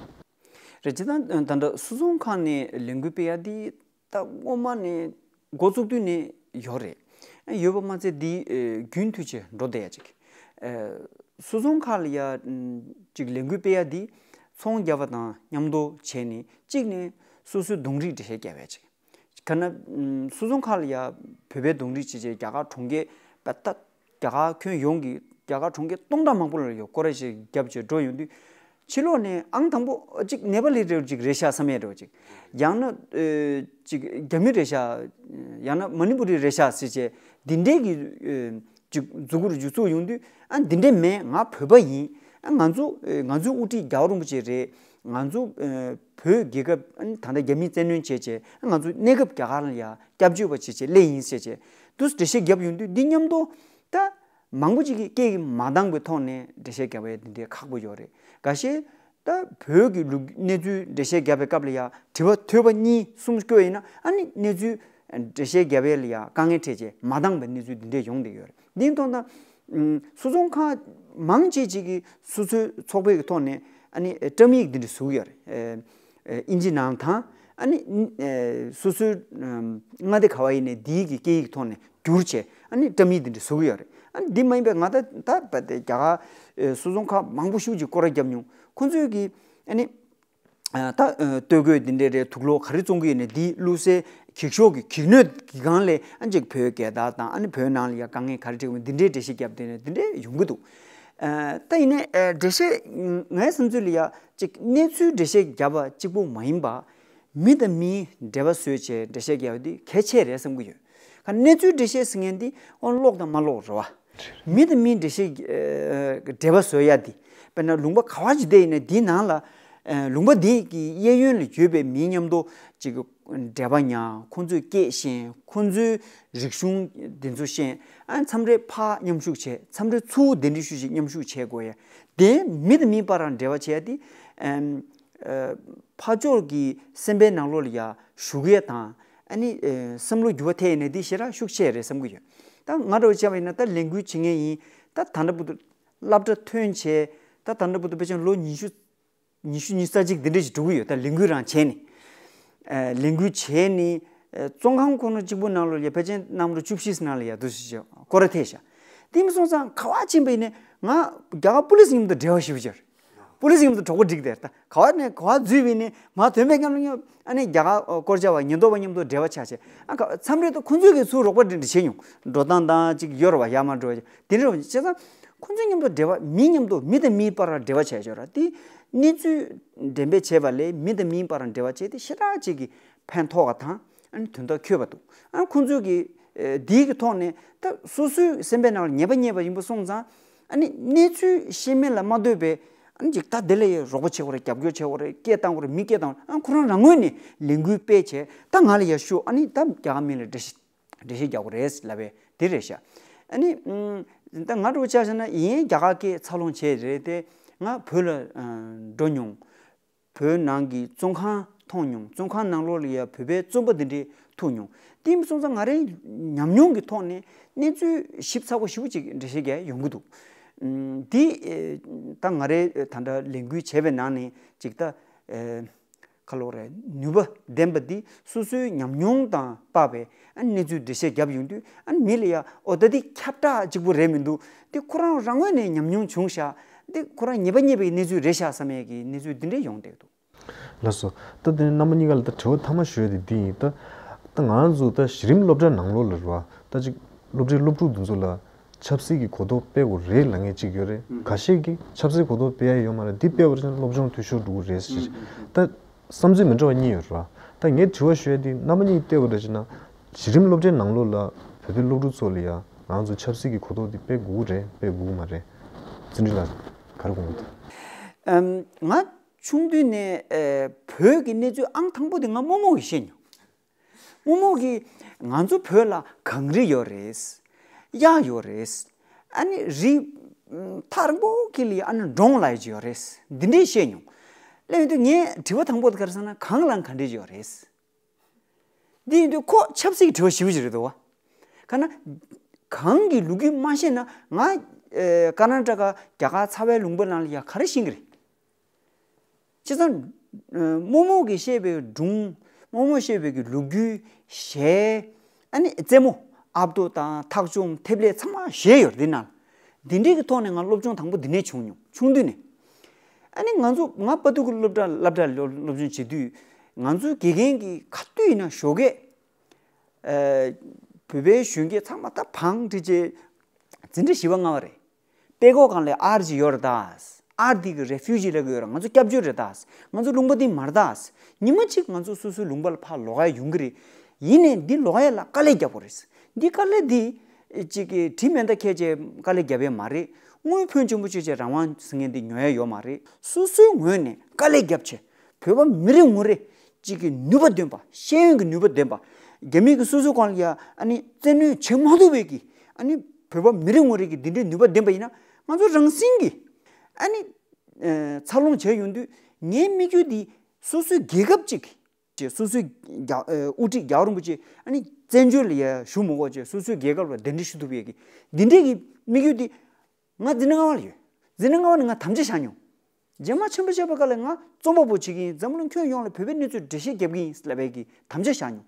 རེད། ཅི་ད་ད་ལྟ་སུད་ཚོང་ཁང་ནས་ལས་འགུལ་སྤེལ་ཡ་འདི་ད་སྔོན་མ་ནས་འགོ་བཙུགས་དུས་ནས་ཡོད་རེད། ཡོད་པ་མ་ཚད་འདི་རྒྱུན་མཐུད་བྱས་འགྲོ་བསྡད་ཡ་ཅིག་སུད་ཚོང་ཁང་ལ་ཡ་ཅིག་ལས་འགུལ་སྤེལ་ཡ་འདི་ཚོང་རྒྱག་པ་དང་མཉམ་དུ་བྱས་ནས་གཅིག་ནས་སོ་སོའི་གདོང་རིས་འགྲེལ་བཤད་རྒྱབ་ཡ་ཅིག་ག་ན་སུད་ཚོང་ཁང་ལ་ཡ་བོད་པའི་གདོང་རིས་བྱས་བྱས་རྒྱ་གར་གྲོང་ཁྱེར་པ་ད་རྒྱ་གར་ཁྱོན་ཡོངས་ཀྱི་རྒྱ་གར་གྲོང་ཁྱེར་སྟོང་ཕྲག་མང་པོ་ལ་ཡོད་སྐོར་ར་ཞིག་རྒྱབ་བྱས་འགྲོ་ཡོང་དུས་ཕྱི་ལོགས་ནས་ཨང་དང་པོ་གཅིག་ནེ་པ་ལི་རེ་ཅིག་རེད་ཤག་བསམ་ཡས་རེད་ཅིག་ཡང་ན་ཨེ་ཅིག་རྒྱ་མི་རེད་ཤག་ཡང་ན་མ་ནི་པུ་རི་རེད་ཤག་ཟེར་བྱས་འདི་འདྲའི་གི་ཨེ་ཅིག་མཛུ་གུར་ཅིག་བཙུགས་ཡོང་དུས་ཨ་འདི་འདྲ་མེད། ང་བོད་པ་ཡིན། ཨ་ང་ཚོ་ཨེ་ང་ཚོའི་དབུ་ཁྲིད་རྒྱལ་བ་རིན་པོ་ཆེ་རེད། ང་ཚོ་ཨེ་བོད་རྒྱལ་ཁབ་ཨ་ནི་ད་ལྟ་རྒྱ་མིས་བཙན་གནོན་བྱས་བྱས་ཨ་ང་ཚོ་གནས་སྐབས་རྒྱ་གར་ལ་ཡ་སྐྱབས་བཅོལ་བ་བྱས་བྱས་སླེབས་ཡིན་ཟེར་བྱས་དུས་འགྲེལ་བཤད་རྒྱབ་ཡོང་དུས་འདི་མཉམ་དུ་ད་མང་པོ་ཅིག་གིས་སྐད་ཀྱིས་མ་འདང་པའི་ཐོག་ནས་འགྲེལ་བཤད་རྒྱབ་ཡ་འདི་འདྲའི་ཁག་པོ་ཡོད་རེད། འགའ་ཤས་ད་བོད་ཀྱི་ལུགས་གནས་ཚུལ་འགྲེལ་བཤད་རྒྱབ་པའི་སྐབས་ལ་ཡ་དྲི་བ་ཐོས་པ་གཉིས་གསུམ་བཀོད་ཡིན་ན་ཨ་ནི་གནས་ཚུལ་འགྲེལ་བཤད་རྒྱབ་ཡ་ལ་ཡ་དཀའ་ངལ་འཕྲད་བྱས་མ་འདང་པའི་གནས་ཚུལ་འདི་འདྲས་ཡོང་བསྡད་ཡོད་རེད། འདིའི་ཐོག་ན་སུད་ཚོང་ཁང་མང་ཆེ་ཅིག་གིས་སོ་སོའི་ཚོགས་པའི་ཐོག་ནས་ཨ་ནི་བཀྲམ་ཡིག་འདི་འདྲ་བཟོ་གི་ཡོད་རེད། ཨིན་ཇི་ནང་དང་ཨ་ནི་སོ་སོའི་མངའ་སྡེ་ག་བ་ཡིན་ནའི་འདིའི་གི་སྐད་ཡིག་ཐོག་ནས་བསྒྱུར་བྱས་ཨ་ནི་བཀྲམ་ཡིག་འདི་འདྲ་བཟོ་གི་ཡོད་རེད། ཨ་ནི་འདི་མ་ཡིན་པའི་ང་ད་ད་རྒྱ་གར་སོ་ཚོང་ཁང་མང་པོ་ཞེ་པོ་ཅིག་སྐོར་ར་བརྒྱབ་མྱོང་། ཁོང་ཚོས་གི་ཨ་ནི་ད་སྟོད་གོས་འདི་འདྲའི་རེད། དུག་ལོག་ག་རེ་བཙོང་གི་ཡོད་ནས་འདི་བླུགས་སའི་འགྱིག་ཤོག་གི་འགྱིག་སྣོད་ཀྱི་སྒང་ལས་ཨ་ཅིག་བོད་རྒྱལ་དར་དང་ཨ་ནི་བོད་ནང་ལ་ཡ་དཀའ་ངལ་ག་རེ་འཕྲད་ཀྱི་ཡོད་འདི་འདྲའི་འགྲེལ་བཤད་བརྒྱབ་བསྡད་ནས་འདི་འདྲའི་ཡོང་གི་འདུག་ད་ཡིན་ནའི་འགྲེལ་བཤད་ངའི་བསམ་ཚུལ་ལ་ཡ་ཅིག་གནས་ཚུལ་འགྲེལ་བཤད་བརྒྱབ་པ་གཅིག་པོ་མ་ཡིན་པ་མི་དང་མིའི་འབྲེལ་བ་བཟོས་བྱས་འགྲེལ་བཤད་བརྒྱབ་པ་འདི་གལ་ཆེ་རེད་བསམ་གྱི་ཡོད། ག་གནས་ཚུལ་འགྲེལ་བཤད་ཟེར་མཁན་འདི་ཨོ་ཀློག་དང་མ་ཀློག་རེད་བ། མི་དང་མི་འགྲེལ་བཤད་ཀྱི་ཨ་འབྲེལ་བ་བཟོ་ཡ་འདི། དཔེར་ན་ལུང་པ་ག་བ་ཅིག་བསྡད་ཡིན་ན་འདིའི་ནང་ལ་ཨ་ལུང་པ་འདི་གི་གཡས་གཡོན་ལ་ཡོད་པའི་མི་མཉམ་དུ་ཅིག་འབྲེལ་བ་ཉར། ཁོང་ཚོའི་སྐད་ཤེས། ཁོང་ཚོའི་རིག་གཞུང་འདི་ཚོ་ཤེས། ཨ་མཚམས་རེ་ཕར་མཉམ་ཞུགས་བྱས། མཚམས་རེ་ཚུར་གདན་འདྲེན་ཞུ་ཞིག་མཉམ་ཞུགས་བྱེད་དགོས་ཡ། དེ་མི་དང་མི་བར་འབྲེལ་བ་བྱེད་ཡ་འདི་ཨ་ཕར་ཕྱོགས་ཀྱི་སེམས་པའི་ནང་ལོགས་ལ་ཡ་ཞུགས་ཡ་དང་། ཨ་ནི་ཨེ་བསམ་བློ་འགྱུར་བ་ཐེབས་ཡིན་ན་འདི་ཞེ་དྲག་ཤུགས་ཆེ་རེད་བསམ་གྱི་ཡོད། ད་ང་འདྲ་བོ་བྱས་པ་ཡིན་ན་ད་ལས་འགུལ་བྱེད་མཁན་ཡིན། ད་ད་ལྟ་བར་དུ་སློབ་གྲྭ་ཐོན་བྱས། ད་ད་ལྟ་བར་དུ་དཔེ་ཆ་ལོ་ཉི་ཤུ་ཉི་ཤུ་ཉི་ཤུ་རྩ་གཅིག་འདི་འདྲ་ཞིག་འགྲོ་གི་ཡོད། ད་ལས་འགུལ་རང་བྱས་ནས་ཨེ་ལས་འགུལ་བྱས་ནས་ཨེ་བཙོན་ཁང་ཁོ་ན་གཅིག་པུ་ནང་ལོགས་ལ་ཕལ་ཆེར་གནམ་གྲུ་བཅུ་བཞི་ནང་ལ་ཡ་འདུག་སེ་བྱས་སྐོར་ར་ཐེབས་ཤག་དེ་མིན་སོང་ཙང་ག་བ་ཕྱིན་པ་ཡིན་ནའི་ང་རྒྱ་གར་པུ་ལིས་མཉམ་དུ་འབྲེལ་བ་ཞེ་པོ་ཅིག་ཡོད་རེད། པུ་ལིས་མཉམ་དུ་གྲོགས་པོ་སྒྲིག་བསྡད་རེད། ད་ག་བ་ནས་ག་བ་འཛུལ་བ་ཡིན་ནའི་མར་ཐོན་པའི་སྐབས་ལ་ཨ་ནི་རྒྱ་གར་སྐོར་བྱ་བ་ཉེན་རྟོག་པ་མཉམ་དུ་འབྲེལ་བ་ཆགས་བྱས། ཨ་ག་མཚམས་རེ་ད་ཁོང་ཚོས་ཀྱིས་ཚུར་རོགས་པ་འདྲ་འདྲ་བྱེད་མྱོང་། འགྲོ་སྟངས་དང་ཅིག་ཡོད་རེད་བ། ཡར་མར་འགྲོ་བ་དེ་འདྲ་བྱས་ཙང་ཁོང་ཚོ་མཉམ་དུ་འབྲེལ་བ། མི་མཉམ་དུ་མི་དང་མིའི་བར་འབྲེལ་བ་བྱས་ཡོད་རེད། དེ་གནས་ཚུལ་འགྲེམས་སྤེལ་བྱས་པ་ལས་མི་དང་མིའི་བར་འབྲེལ་བ་བྱས་ཏེ་ཞེ་དྲག་ཅིག་གི་ཕན་ཐོགས་པ་དང་། ཨ་ནི་དོན་དག་འཁྱོལ་བ་འདུག་ཨ་ཁོང་ཚོས་ཀྱི་ཨེ་འདིའི་གི་ཐོག་ནས་ད་སོ་སོའི་སེམས་པའི་ནང་ལ་ཉེས་པ་རྙེད་པ་ཡིན་པ་སོང་ཙང་ཨ་ནི་གནས་ཚུལ་ཤེས་མིན་ལ་མ་ལྟོས་པའི་ཨ་ནི་ཅིག་ད་དེ་ལ་ཡ་རོགས་པ་བྱེད་དགོས་རེད། རྒྱབ་སྐྱོར་བྱེད་དགོས་རེད། སྐད་བཏང་དགོས་རེད། མི་སྐད་བཏང་དགོས་རེད། ཨ་ཁོ་རང་རང་ངོས་ནས་ལས་འགུལ་སྤེལ་བྱས། ད་ང་ལ་ཡ་ཤོག་ཨ་ནི་ད་རྒྱ་གར་མི་ལ་འགྲེལ་བཤད་འགྲེལ་བཤད་རྒྱག་དགོས་རེད་ལབ་པའི་དེ་རེད་ཤག་ཨ་ནི་ད་ང་འདྲ་བོ་ཆ་བཞག་ན་ཡིན་རྒྱ་གར་སྐད་འཚར་ལོངས་བྱས་རེད་དེ། ང་བོད་ལ་འགྲོ་མྱོང་། བོད་ནང་གི་བཙོན་ཁང་མཐོང་མྱོང་། བཙོན་ཁང་ནང་ལོགས་ལ་ཡ་བོད་པའི་བཙོན་པ་འདི་འདྲས་ཐུག་མྱོང་། དེ་མིན་སོང་ཙང་ང་རའི་ཉམས་མྱོང་གི་ཐོག་ནས་གནས་ཚུལ་ཞིབ་ཚགས་པོ་ཞེ་པོ་ཅིག་འགྲེལ་བཤད་རྒྱག་ཡོང་གི་འདུག་ཨུམ། འདི་ཨེ་ད་ང་རའི་ད་ལྟ་ལས་འགུལ་བྱས་པའི་ནང་ནས་ཅིག་ད་ཨེ་ག་ལབ་དགོས་རེད། ནུས་པ་ལྡན་པ་འདི་སོ་སོའི་ཉམས་མྱོང་དང་དཔག་པའི་ཨ་གནས་ཚུལ་འགྲེལ་བཤད་བརྒྱབ་ཡོང་དུས། ཨ་མི་ལ་ཡ་ཨོ་ད་འདི་ཁྱབ་བསྒྲགས་གཅིག་པུ་རེད་མི་འདུག་འདི་ཁོ་རང་རང་ངོས་ནས་ཉམས་མྱོང་བྱུང་ཤག་འདི་ཁོ་རང་ཉེས་པ་རྙེད་པའི་གནས་ཚུལ་རེད་ཤག་བསམ་ཡས་ཀྱི་གནས་ཚུལ་འདི་འདྲས་ཡོང་བསྡད་འདུག་ལགས་སོ། ད་དེ་ནས་རྣམ་པ་གཉིས་ཀ་ལ་ད་དྲི་བ་མཐའ་མ་ཞུ་ཡ་དེ་འདི་ཡིན། ད་ད་ང་རང་ཚོ་ད་གཞི་རིམ་སློབ་གྲྭ་ནང་ལོགས་ལ་རེད་བ། ད་ཅིག་སློབ་གྲྭའི་སློབ་ཕྲུག་འདི་ཚོ་ལ་ཆབ་སྲིད་ཀྱི་གོ་རྟོགས་སྤེལ་དགོས་རེད་ལབ་མཁན་གཅིག་ཡོད་རེད། ཁ་ཤས་ཀྱིས་ཆབ་སྲིད་གོ་རྟོགས་སྤེལ་ཡ་ཡོད་མ་རེད། འདི་སྤེལ་བ་རེད་ན་སློབ་སྦྱོང་འཐུས་ཤོར་འགྲོ་གི་རེད་ཟེར། ད་བསམ་ཚུལ་མི་འདྲ་བ་གཉིས་ཡོད་རེད་བ། ད་ངས་དྲི་བ་ཞུ་ཡ་དེ་རྣམ་པ་གཉིས་བལྟས་པ་རེད་ཅེ་ན། གཞི་རིམ་སློབ་གྲྭའི་ནང་ལོགས་ལ་བོད་པའི་སློབ་ཕྲུག་ཚོ་ལ་ཡ་ང་ཚོ་ཆབ་སྲིད་ཀྱི་གོ་རྟོགས་དེ་སྤེལ་དགོས་ཀྱི་རེད། སྤེལ་དགོས་ཀྱི་མ་རེད། བརྩོན་འགྲུས་ལགས་ག་རེ་དགོངས་ཀྱི་འདུག་ཨམ། ང་ ཆུང་དུས་ནས་ཨེ་བོད་ཀྱི་གནས་ཚུལ་ཨང་དང་པོ་དེ་ང་རྨོ་མོ་གིས་ཤེས་མྱོང་། རྨོ་མོ་གིས་ང་ཚོ་བོད་ལ་གངས་རི་ཡོད་རེད། གཡག་ཡོད་རེད། ཨ་ནི་རི་ཐག་རིང་པོ་གི་ལ་ཨ་ནི་འབྲོང་ལབ་ཡག་ཅིག་ཡོད་རེད། འདི་འདྲས་བཤད་མྱོང་། སླེབས་ཡོང་དུས་ངའི་དྲི་བ་དང་པོ་དེ་ག་རེ་ཟེར་ན། གངས་ལ་ག་འདྲས་ཡོད་རེད། འདི་ཡིན་དུས་ཁོ་ཆབ་སྲིད་ཀྱི་དྲི་བ་ཞེ་པོ་ཅིག་རེད་འདུག་བ། ག་ན་གངས་ཀྱི་ལོ་རྒྱུས་མ་ཤེས་ན་ང་ཨེ་ཀར་ན་ཊ་ཀ་རྒྱ་གར་ཚ་བའི་ལུང་པ་ནང་ལ་ཡ་ག་རེ་ཤེས་ཀྱི་རེད། བྱས་ཙང་ཨེ་རྨོ་མོ་གིས་བཤད་པའི་སྒྲུང་། རྨོ་མོ་བཤད་པའི་གི་ལོ་རྒྱུས། གཞས། ཨ་ནི་རྩེད་མོ། ཨབ་ཏོ་དང་ཐག་ཆོམ། ཐེབས་ལེ། ཚང་མ་གཞས་ཡོད་རེད་འདི་ནང་ལ། འདི་འདྲའི་གི་ཐོག་ནས་ང་སློབ་སྦྱོང་དང་པོ་འདི་ནས་བྱུང་མྱོང་། ཆུང་དུས་ནས། ཨ་ནི་ང་ཚོ་ང་དཔའ་སྡུག་གི་སློབ་གྲྭ་སློབ་གྲྭ་སློབ་སློབ་སྦྱོང་བྱེད་དུས། ང་ཚོའི་དགེ་རྒན་གྱིས་ག་དུས་ཡིན་ན་ཞོགས་ཀས་ཨ་བོད་པའི་གཞོན་སྐྱེས་ཚང་མ་ད་བང་སྒྲིག་བྱས། འཛིན་གྲྭ་བཞི་པ་ལྔ་པ་རེད། དཔྲལ་ཀོག་སྒང་ལ་ཨར་ཅིག་ཡོད་རེད་ད། ཨར་འདི་གི་རེ་ཕུ་ཇི་ལབ་ཀྱི་ཡོད་རེད། ང་ཚོ་སྐྱབས་བཅོལ་རེད་ད། ང་ཚོ་ལུང་པ་འདི་མ་རེད་ད། ཉི་མ་གཅིག་ང་ཚོ་སོ་སོའི་ལུང་པ་ལ་ཕར་ལོག་ཡག་ཡོང་གི་རེད། ཡིན་ནའི་འདི་ལོག་ཡག་ལ་དཀའ་ལས་རྒྱག་དགོས་རེད། འདི་དཀའ་ལས་འདི་ཅིག་གི་དྲི་མེད་མདའ་ཁྱེར་བྱས་དཀའ་ལས་རྒྱབ་ཡག་མ་རེད། དངུལ་ཕོན་ཆེན་པོ་བཅོལ་བྱས་རང་དབང་ཟེར་མཁན་འདི་ཉོ་ཡག་ཡོད་མ་རེད། སོ་སོའི་ངོས་ནས་དཀའ་ལས་རྒྱབ་བྱས། བོད་པ་མི་རེ་ངོ་རེ་གཅིག་གི་ནུས་པ་ལྡན་པ། ཤེས་ཡོན་གྱི་ནུས་པ་ལྡན་པ། རྒྱ་མི་གིས་སོ་སོའི་སྒང་ལ་ཡ་ཨ་ནི་བཙན་གནོན་བྱེད་མ་ཐུབ་པའི་གི་ཨ་ནི་བོད་པ་མི་རེ་ངོ་རེ་གི་འདི་འདྲའི་ནུས་པ་ལྡན་པ་ཡིན་ན། ང་ཚོ་རང་བཞིན་གྱིས་ཨ་ནི་ཨེ་འཚར་ལོངས་བྱས་ཡོང་དུས། ངའི་དམིགས་ཡུལ་འདི་སོ་སོའི་རྒྱལ་ཁབ་ཅིག་ཅེས། སོ་སོའི་རྒྱ་ཨེ་དབུ་ཁྲིད་རྒྱལ་བ་རིན་པོ་ཆེ་ཨ་ནི་བཙན་བྱོལ་ལ་ཡ་བཞུགས་མ་དགོས་བྱས། སོ་སོའི་རྒྱལ་ཁབ་ལ་གདན་འདྲེན་ཞུ་ཐུབ་ཡས་ཀྱི་འདི་འདྲའི་གི་དམིགས་ཡུལ་འདི་ང་འཛིན་གྲྭ་ལྔ་པ་ལ་ཡོད། འཛིན་གྲྭ་ལྔ་པ་ནས་ང་དམ་བཅའ་བཞག་མྱོང་། རྗེས་མ་ཆེན་པོ་བྱས་པའི་སྐབས་ལ་ང་རྩོམ་པ་པོ་བྱེད་ཀྱི་ཡིན། འཛམ་བུ་གླིང་ཁྱོན་ཡོངས་ལ་བོད་པའི་གནས་ཚུལ་འགྲེལ་བཤད་རྒྱབ་ཀྱི་ཡིན་ལབ་པའི་གི་དམ་བཅའ་བཞག་མྱོང་།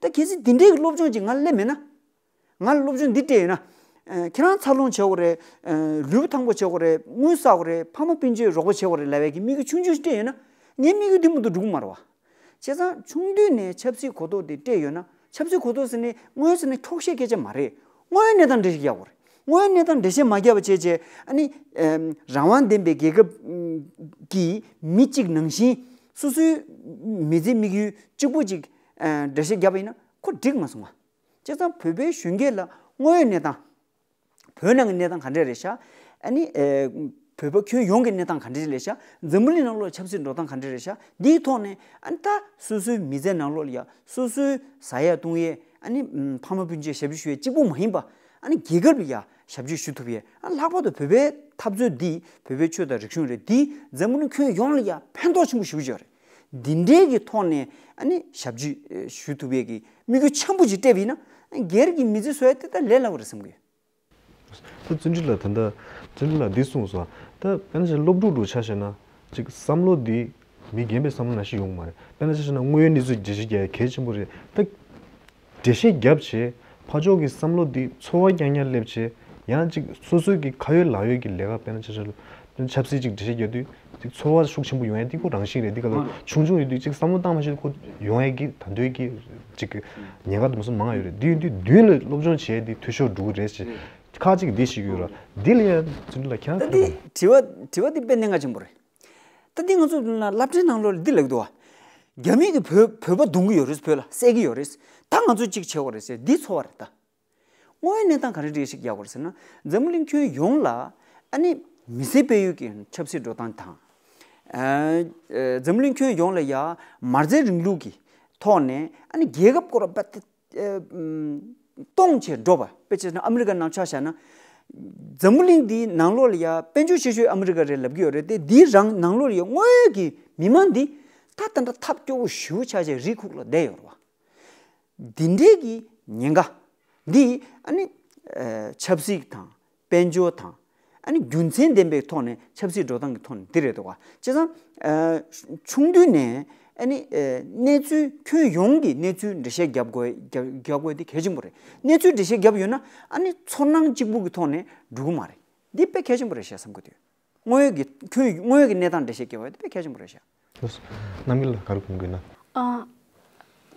ད་གལ་སྲིད་འདི་འདྲའི་གི་སློབ་སྦྱོང་ཅིག་ང་ལ་སླེབས་མེད་ན། ང་ལ་སློབ་སྦྱོང་འདི་སྤྲད་ཡོད་ན། ཨ་ཁྱེད་རང་འཚར་ལོངས་བྱེད་དགོས་རེད། ཨ་ལུས་པོ་ཐང་པོ་བྱེད་དགོས་རེད། དངུལ་བསགས་དགོས་རེད། ཕ་མ་སྤུན་མཆེད་རོགས་པ་བྱེད་དགོས་རེད་ལབ་པའི་གི་དམིགས་ཡུལ་ཆུང་ཆུང་ཞིག་སྤྲད་ཡོད་ན། ངའི་དམིགས་ཡུལ་འདི་མ་གཏོགས་འགྲུབ་ཀྱི་མ་རེད་བ། བྱས་ཙང་ཆུང་དུས་ནས་ཆབ་སྲིད་གོ་རྟོགས་དེ་སྤྲད་ཡོད་ན། ཆབ་སྲིད་གོ་རྟོགས་ཟེར་ནས་དངོས་ཟེར་ན་འཁྱོག་བཤད་སྐད་ཆ་མ་རེད། དངོས་ཡོད་གནས་སྟངས་འགྲེལ་བཤད་རྒྱག་དགོས་རེད། དངོས་ཡོད་གནས་སྟངས་འགྲེལ་བཤད་མ་བརྒྱབ་པ་བྱས་བྱས། ཨ་ནི་ཨེམ་རང་དབང་ལྡན་པའི་རྒྱལ་ཁབ་ཀྱི་མི་གཅིག་ནང་བཞིན་སོ་སོའི་མི་ཚེའི་དམིགས་ཡུལ་གཅིག་པུ་ཅིག་ཨ་འགྲེལ་བཤད་བརྒྱབ་པ་ཡིན་ན་ཁོ་འགྲིག་མ་སོང་བ། བྱས་ཙང་བོད་པའི་གཞོན་སྐྱེས་ལ་དངོས་ཡོད་གནས་སྟངས། བོད་ནང་གི་གནས་སྟངས་ག་འདྲས་རེད་ཤག་ཨ་ནི་ཨེ་བོད་པ་ཁྱོན་ཡོངས་ཀྱི་གནས་སྟངས་ག་འདྲས་རེད་ཤག་འཛམ་བུ་གླིང་ནང་ལོགས་ཆབ་སྲིད་འགྲོ་སྟངས་ག་འདྲས་རེད་ཤག་འདིའི་ཐོག་ནས་ཨ་ནི་ད་སོ་སོའི་མི་ཚེ་ནང་ལོགས་ལ་ཡ་སོ་སོའི་ཟ་ཡ་བཏུང་ཡས། ཨ་ནི་ཕ་མ་སྤུན་མཆེད་ཞབས་ཕྱི་ཞུ་ཡས་གཅིག་པུ་མ་ཡིན་པ། ཨ་ནི་རྒྱལ་ཁབ་ལ་ཡ་ཞབས་ཕྱི་ཞུ་ཐུབ་ཡས། ཨ་ལྷག་པར་དུ་བོད་པའི་འཐབ་རྩོད་འདི། བོད་པའི་ཆོས་དང་རིག་གཞུང་རེད། འདི་འཛམ་བུ་གླིང་ཁྱོན་ཡོངས་ལ་ཡ་ཕན་ཐོགས་ཆེན་པོ་ཞེ་པོ་ཅིག་ཡོད་རེད། འདི་འདྲའི་གི་ཐོག་ནས་ཨ་ནི་ཞབས་ཕྱི་ཞུ་ཐུབ་ཡས་ཀྱི་དམིགས་ཡུལ་ཆེན་པོ་ཅིག་སྤྲད་པ་ཡིན་ན། སྒེར་གྱི་མི་ཚེ་བཟོ་ཡ་དེ་ད་ལས་སླ་པོ་རེད་བསམ་གི་ཡོད། ད་བརྩོན་འགྲུས་ལགས། ད་ལྟ་བརྩོན་འགྲུས་ལགས་འདི་གསུངས་སོང་། ད་དཔེར་ན་ཆ་བཞག་སློབ་ཕྲུག་ཕྲུག་ཆ་བཞག་ན་ཅིག་བསམ་བློ་འདི་མི་རྒན་པའི་བསམ་བློ་ནང་བཞིན་ཡོང་གི་མ་རེད། དཔེར་ན་ཆ་བཞག་ན་དངོས་ཡོད་གནས་ཚུལ་འགྲེལ་བཤད་རྒྱག་ཡ་གལ་ཆེན་པོ་རེད། ད་འགྲེལ་བཤད་བརྒྱབ་བྱས་ཕར་ཕྱོགས་ཀྱི་བསམ་བློ་འདི་ཚོར་བ་རྐྱང་རྐྱང་སླེབས་བྱས། ཡང་ཅིག་སོ་སོའི་གི་ཁ་ཡོད་ལག་ཡོད་ཀྱི་ལས་ཀ། དཔེར་ན་ཆ་བཞག་ཆབ་སྲིད་ཅིག་འགྲེལ་བཤད་རྒྱག་དུས་ཅིག་ཚོར་བ་ཤུགས་ཆེན་པོ་ཡོང་ཡ་འདི་ཁོ་རང་བཞིན་རེད། འདི་ག་ལ་ཆུང་ཆུང་ཡོད་དུས་ཅིག་བསམ་བློ་བཏང་མ་ཤེས་ཁོ་ཡོང་ཡ་གི་ད་འདོད་ཀྱི་ཅིག་ཉེན་ཁ་དེ་མ་སོང་མང་ང་ཡོད་རེད། འདི་ཡིན་དུས་མདུན་ལ་སློབ་སྦྱོང་བྱས་འདི་འཐུས་ཤོར་འགྲོ་གི་རེད་ཅེས་ཁག་ཅིག་འདི་ཞིག་ཡོད་ར། འདི་ལ་ཡ་བརྩོན་འགྲུས་ལགས་ཁྱེད་རང་ད་ཚོད་འདི་ག་དྲི་བ་དྲི་བ་འདི་དཔེ་གནད་འགག་ཆེན་པོ་རེད། ད་འདི་ང་ཚོ་ལ་སློབ་གྲྭའི་ནང་ལོགས་ལ་འདི་ལབ་འདུག་བ། རྒྱ་མི་གིས་བོད་བོད་པ་རྡུང་གི་ཡོད་རེད། བོད་ལ་བསད་ཀྱི་ཡོད་རེད། ད་ང་ཚོ་གཅིག་བྱེད་དགོས་རེད་ཟེར་འདི་ཚོར་བ་རེད་ད། དངོས་ཡོད་གནས་སྟངས་ག་རེ་རེད་ཞིག་རྒྱག་དགོས་རེད་ཟེར་ན། འཛམ་བུ་གླིང་ཁྱོན་ཡོངས་ལ་ཨ་ནི་མི་སེར་སྤེལ་ཡུལ་གྱི་ཆབ་སྲིད་འགྲོ་སྟངས་དང་། ཨ་ཨ་འཛམ་བུ་གླིང་ཁྱོན་ཡོངས་ལ་ཡ་མ་རྩའི་རིང་ལུགས་ཀྱི་ཐོག་ནས་ཨ་ནི་རྒྱལ་ཁབ་སྐོར་པ་ཨ་ཨ་སྟོང་ཆེ་འགྲོ་བ། དཔེ་བྱས་ན་ཨ་མི་རི་ཀ་ནང་ཆ་བཞག་ན། འཛམ་བུ་གླིང་འདིའི་ནང་ལོགས་ལ་ཡ་དཔལ་འབྱོར་ཆེ་ཤོས་ཨ་མི་རི་ཀ་རེད་ལབ་ཀྱི་ཡོད་རེད་དེ། འདིའི་རང་ནང་ལོགས་ལ་ཡ་དངོས་ཡོད་ཀྱི་མི་མང་འདི་ད་ད་ལྟ་ཐབས་སྐྱོ་བོ་ཞེ་པོ་ཆགས་བྱས་རི་ཁུག་ལ་བསྡད་ཡོད་རེད་བ། འདི་འདྲའི་གི་ཉེན་ཁ་འདི་ཨ་ནི་ཨ་ཆབ་སྲིད་དང་དཔལ་འབྱོར་དང་ཨ་ནི་རྒྱུ་མཚན་ལྡན་པའི་ཐོག་ནས་ཆབ་སྲིད་འགྲོ་སྟངས་ཀྱི་ཐོག་ནས་འདི་རེད་འདུག་ག་བྱས་ཙང་ཨ་ཆུང་དུས་ནས་ཨ་ནི་ཨ་གནས་ཚུལ་ཁྱོན་ཡོངས་ཀྱི་གནས་ཚུལ་འགྲེལ་བཤད་རྒྱབ་དགོས་རྒྱབ་རྒྱབ་དགོས་དེ་གལ་ཆེན་པོ་རེད། གནས་ཚུལ་འགྲེལ་བཤད་རྒྱབ་ཡོད་ན་ཨ་ནི་ཚོར་སྣང་གཅིག་པུ་གི་ཐོག་ནས་འགྲོ་གི་མ་རེད། འདི་དཔེ་གལ་ཆེན་པོ་རེད་ཤག་བསམ་གྱི་འདུག་དངོས་ཡོད་ཀྱི་ཁྱོན་དངོས་ཡོད་ཀྱི་གནས་སྟངས་འགྲེལ་བཤད་རྒྱབ་པ་དེ་དཔེ་གལ་ཆེན་པོ་རེད་ཤག་རྣམ་རྒྱལ་ལགས་ག་རེ་གསུང་གི་ཡོད་ན། ཨ།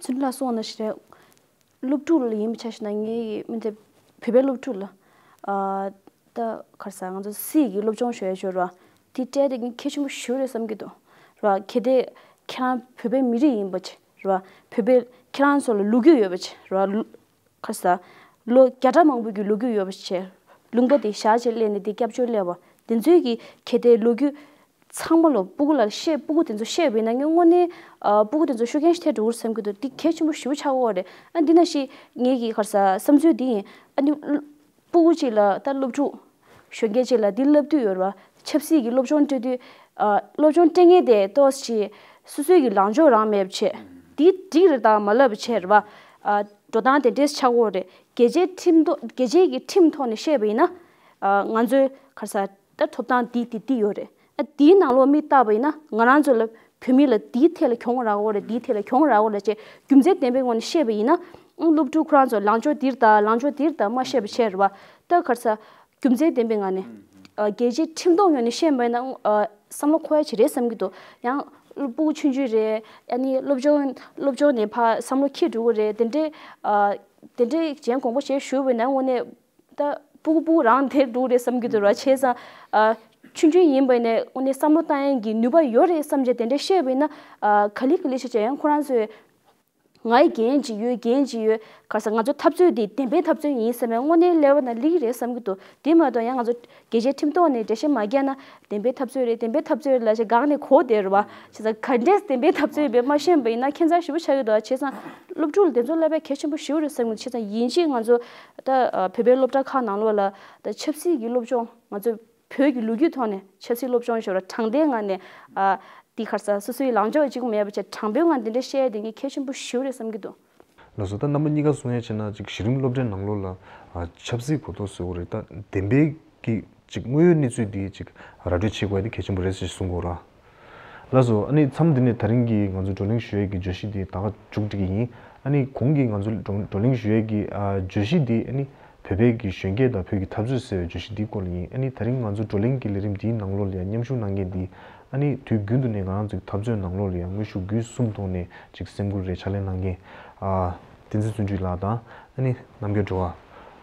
ཚུན་ལ་གསུངས་ནང་བཞིན་རེད། སློབ་ཕྲུག་ལ་ཡིན་པ་ཆ་བཞག་ན་ངའི་མི་དེ་བོད་པའི་སློབ་ཕྲུག་ལ། ཨ། ད་ག་རེ་ཟེར་ང་ཚོ་སྲིད་ཀྱི་སློབ་སྦྱོང་ཞུ་ཡ་ཞོར་ར། དེ་སྤྲད་དེ་ངས་གལ་ཆེན་པོ་ཞེ་པོ་རེད་བསམ་གྱི་འདུག་ར། གལ་ཏེ་ཁྱེད་རང་བོད་པའི་མི་རིགས་ཡིན་པ་ཆ་ར། བོད་པའི་ཁྱེད་རང་ཚོ་ལ་ལོ་རྒྱུས་ཡོད་པ་ཆ་ར། ག་རེ་ཟེར། ལོ་བརྒྱ་ཕྲག་མང་པོ་གི་ལོ་རྒྱུས་ཡོད་པ་བྱས། ལུང་པ་དེ་བཞག་བྱས་སླེབས་ནས་དེ་སྐྱབས་བཅོལ་སླེབས་པ། དེ་ཚོའི་གི་གལ་ཏེ་ལོ་རྒྱུས་ ཚང་མ་ལ་སྤུ་གུ་ལ་བཤད། སྤུ་གུ་དེ་ཚོ་བཤད་པ་ཡིན་ན་ངས་དངོས་གནས་ཨ་སྤུ་གུ་དེ་ཚོ་ཤུགས་རྐྱེན་ཞིག་ཐེབས་འགྲོ་གི་རེད་བསམ་གྱི་འདུག་འདི་གལ་ཆེན་པོ་ཞེ་པོ་ཆགས་ཀྱི་ཡོད་རེད། ཨ་འདི་ནང་བཞིན་ངེད་ཀྱི་ག་རེ་ཟ་བསམ་ཚུལ་འདི་ཡིན། ཨ་ནི་སྤུ་གུ་གཅིག་ལ་ད་སློབ་ཕྲུག་གཞོན་སྐྱེས་གཅིག་ལ་འདི་བསླབ་དུས་ཡོད་རེད་བ། ཆབ་སྲིད་ཀྱི་སློབ་སྦྱོང་སྤྲད་དུས་ཨ་སློབ་སྦྱོང་སྤྲད་མཁན་དེ་ཏོག་ཙམ་སོ་སོའི་གི་ལངས་ཕྱོགས་རང་མེད་པ་བྱས། འདི་འགྲིག་རེད་དང་མ་ལབ་པ་བྱས་རེད་བ། ཨ་འགྲོ་སྟངས་དེ་འདྲས་ཆགས་ཀྱི་ཡོད་རེད། རྒྱལ་སྤྱིའི་ཁྲིམས་ཐོག་རྒྱལ་སྤྱིའི་གི་ཁྲིམས་ཐོག་ནས་བཤད་པ་ཡིན་ན། ཨ་ང་ཚོའི་ག་རེ་ཟ་ད་ཐོབ་ཐང་འདི་འདི་འདི་ཡོད་རེད། ཨ་འདིའི་ནང་ལོགས་མིག་བལྟས་པ་ཡིན་ན་ང་རང་ཚོ་ལ་བོད་མི་ལ་འདིའི་ཐད་ལ་གྱོང་རག་གི་ཡོད་རེད། འདིའི་ཐད་ལ་གྱོང་རག་གི་ཡོད་རེད་ཅེས་རྒྱུ་མཚན་ལྡན་པའི་ངོས་ནས་བཤད་པ་ཡིན་ན། ཨང་སློབ་ཕྲུག་ཁོ་རང་ཚོ་ལངས་ཕྱོགས་འདིར་ལྟ། ལངས་ཕྱོགས་འདིར་ལྟ་མ་བཤད་པ་བྱས་རེད་བ། ད་ག་རེ་ཟ་རྒྱུ་མཚན་ལྡན་པའི་ངང་ནས་ཨ་རྒྱལ་སྤྱིའི་ཁྲིམས་ཐོག་ངོས་ནས་བཤད་པ་ཡིན་ན་ཨ་བསམ་བློ་འཁོར་ཡ་ཅིག་རེད་བསམ་གྱི་འདུག་ཡང་སྤུ་གུ་ཆུང་ཆུང་རེད། ཨ་ནི་སློབ་སྦྱོང་སློབ་སྦྱོང་ནས་ཕར་བསམ་བློ་འཁྱེར་འགྲོ་གི་རེད། དེ་འདྲའི་ཨ་དེ་འདྲའི་གཞན་དགོངས་པ་བཞེས་ཞུས་པ་ཡིན་ན་དངོས་གནས། ད་སྤུ་གུ་སྤུ་གུ་རང་དེར་འགྲོ་གི་རེད་བསམ་གྱི་འདུག་ར། བྱས་ཙང་ཨ་ཆུང་ཆུང་ཡིན་པ་ནས་དངོས་གནས་བསམ་བློ་བཏང་ཡས་ཀྱི་ནུས་པ་ཡོད་རེད་བསམ་བྱས་དེ་འདྲ་བཤད་པ་ཡིན་ན། ཨ་ག་ལེ་ག་ལེ་བྱས་བྱས་ཡང་ཁོ་རང་ཚོས་ང་ཡི་འགན་ཅིག་ཡོད། འགན་ཅིག་ཡོད། ག་རེ་ཟ་ང་ཚོ་འཐབ་རྩོད་འདི་བདེན་པའི་འཐབ་རྩོད་ཡིན་བསམ་པའི་དངོས་གནས་ལས་པ་ན་ལེགས་རེད་བསམ་གྱི་འདུག་དེ་མ་གཏོགས་ཡང་ང་ཚོ་རྒྱལ་སྤྱིའི་ཁྲིམས་ཐོག་ནས་འགྲེལ་བཤད་མ་རྒྱག་ན་བདེན་པའི་འཐབ་རྩོད་རེད། བདེན་པའི་འཐབ་རྩོད་རེད་ལབ་བྱས་སྒང་ནས་གོ་བསྡད་རེད་བ། བྱས་ཙང་ག་འདྲས་བདེན་པའི་འཐབ་རྩོད་ཡིན་པས་མ་ཤེས་པ་ཡིན་ན་ཁྱད་མཚར་ཞེ་པོ་ཆགས་ཀྱི་འདུག་བྱས་ཙང་སློབ་ཕྲུག་ལ་དེ་ཚོ་བསླབ་པ་གལ་ཆེན་པོ་ཞེ་པོ་རེད་བསམ་གྱི་འདུག་བྱས་ཙང་ཡིན་གཅིག་ང་ཚོ་ད་ཨ་བོད་པའི་སློབ་གྲྭ་ཁག་ནང་ལོགས་ལ་ད་ཆབ་སྲིད་ཀྱི་སློབ་སྦྱོང་ང་ཚོ་བོད་ཀྱི་ལོ་རྒྱུས་ཐོག་ནས་ཆབ་སྲིད་སློབ་སྦྱོང་ཞེས་པ་དྲང་བདེན་ངང་ནས་ཨ་འདི་ག་རེ་ཟ་སོ་སོའི་ལངས་ཕྱོགས་གཅིག་པུ་མེད་པ་བྱས་དྲང་པོའི་ངང་འདི་འདྲ་བཤད་ཡ་དེ་ངས་གལ་ཆེན་པོ་ཞེ་པོ་རེད་བསམ་གྱི་འདུག་ལགས་སོ། ད་རྣམ་པ་གཉིས་ཀ་གསུང་ཡ་བྱས་ན་ཅིག་གཞི་རིམ་སློབ་གྲྭའི་ནང་ལོགས་ལ་ཨ་ཆབ་སྲིད་གོ་རྟོགས་བཟོ་དགོས་རེད། ད་བདེན་པའི་གི་ཅིག་དངོས་ཡོད་གནས་ཚུལ་འདི་ཅིག་ར་སྤྲོད་བྱེད་དགོས་ཡ་འདི་གལ་ཆེན་པོ་རེད་ཅེས་གསུང་གི་ཡོད་ར། ལགས་སོ། ཨ་ནི་མཚམས་འདི་ནས་ད་རིང་གི་ང་ཚོ་བགྲོ་གླེང་ཞུ་ཡ་གི་བརྗོད་གཞི་འདི་ད་ག་མཇུག་སྒྲིལ་གྱི་ཡིན། ཨ་ནི་གོང་གི་ང་ཚོ་བགྲོ་བགྲོ་གླེང་ཞུ་ཡ་གི་ཨ་བརྗོད་གཞི་འདི་ཨ་ནི་བོད་པའི་གི་གཞོན་སྐྱེས་དང་བོད་ཀྱི་འཐབ་རྩོད་ཟེར་བའི་བརྗོད་གཞི་འདིའི་སྐོར་ལ་ཡིན། ཨ་ནི་ད་རིང་ང་ཚོ་བགྲོ་གླེང་གི་ལས་རིམ་འདིའི་ནང་ལོགས་ལ་ཡང་མཉམ་ཞུགས་གནང་མཁན་འདི་ཨ་ནི་དུས་རྒྱུན་དུ་ནས་ང་རང་ཚོའི་འཐབ་རྩོད་ནང་ལོགས་ལ་ཡང་དངོས་ཤུགས་བརྒྱུད་གསུམ་ཐོག་ནས་ཅིག་སེམས་ཁུར་རེ་ཕྱག་ལས་གནང་མཁན་ཨ་བསྟན་འཛིན་བརྩོན་འགྲུས་ལགས་དང་ཨ་ནི་རྣམ་རྒྱལ་སྒྲོལ་དཀར་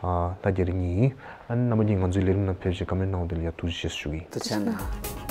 ཨ་ལྷ་རྒྱ་རི་གཉིས་ཡིན། ཨ་ནི་རྣམ་པ་གཉིས་ང་ཚོའི་ལས་རིམ་ནང་ཕེབས་བྱས་བཀའ་མོལ་གནང་བ་དེ་ལ་ཡང་ཐུགས་རྗེ་ཆེ་ཞུ་གི་ཡིན། ཐུགས་རྗེ་གནང་།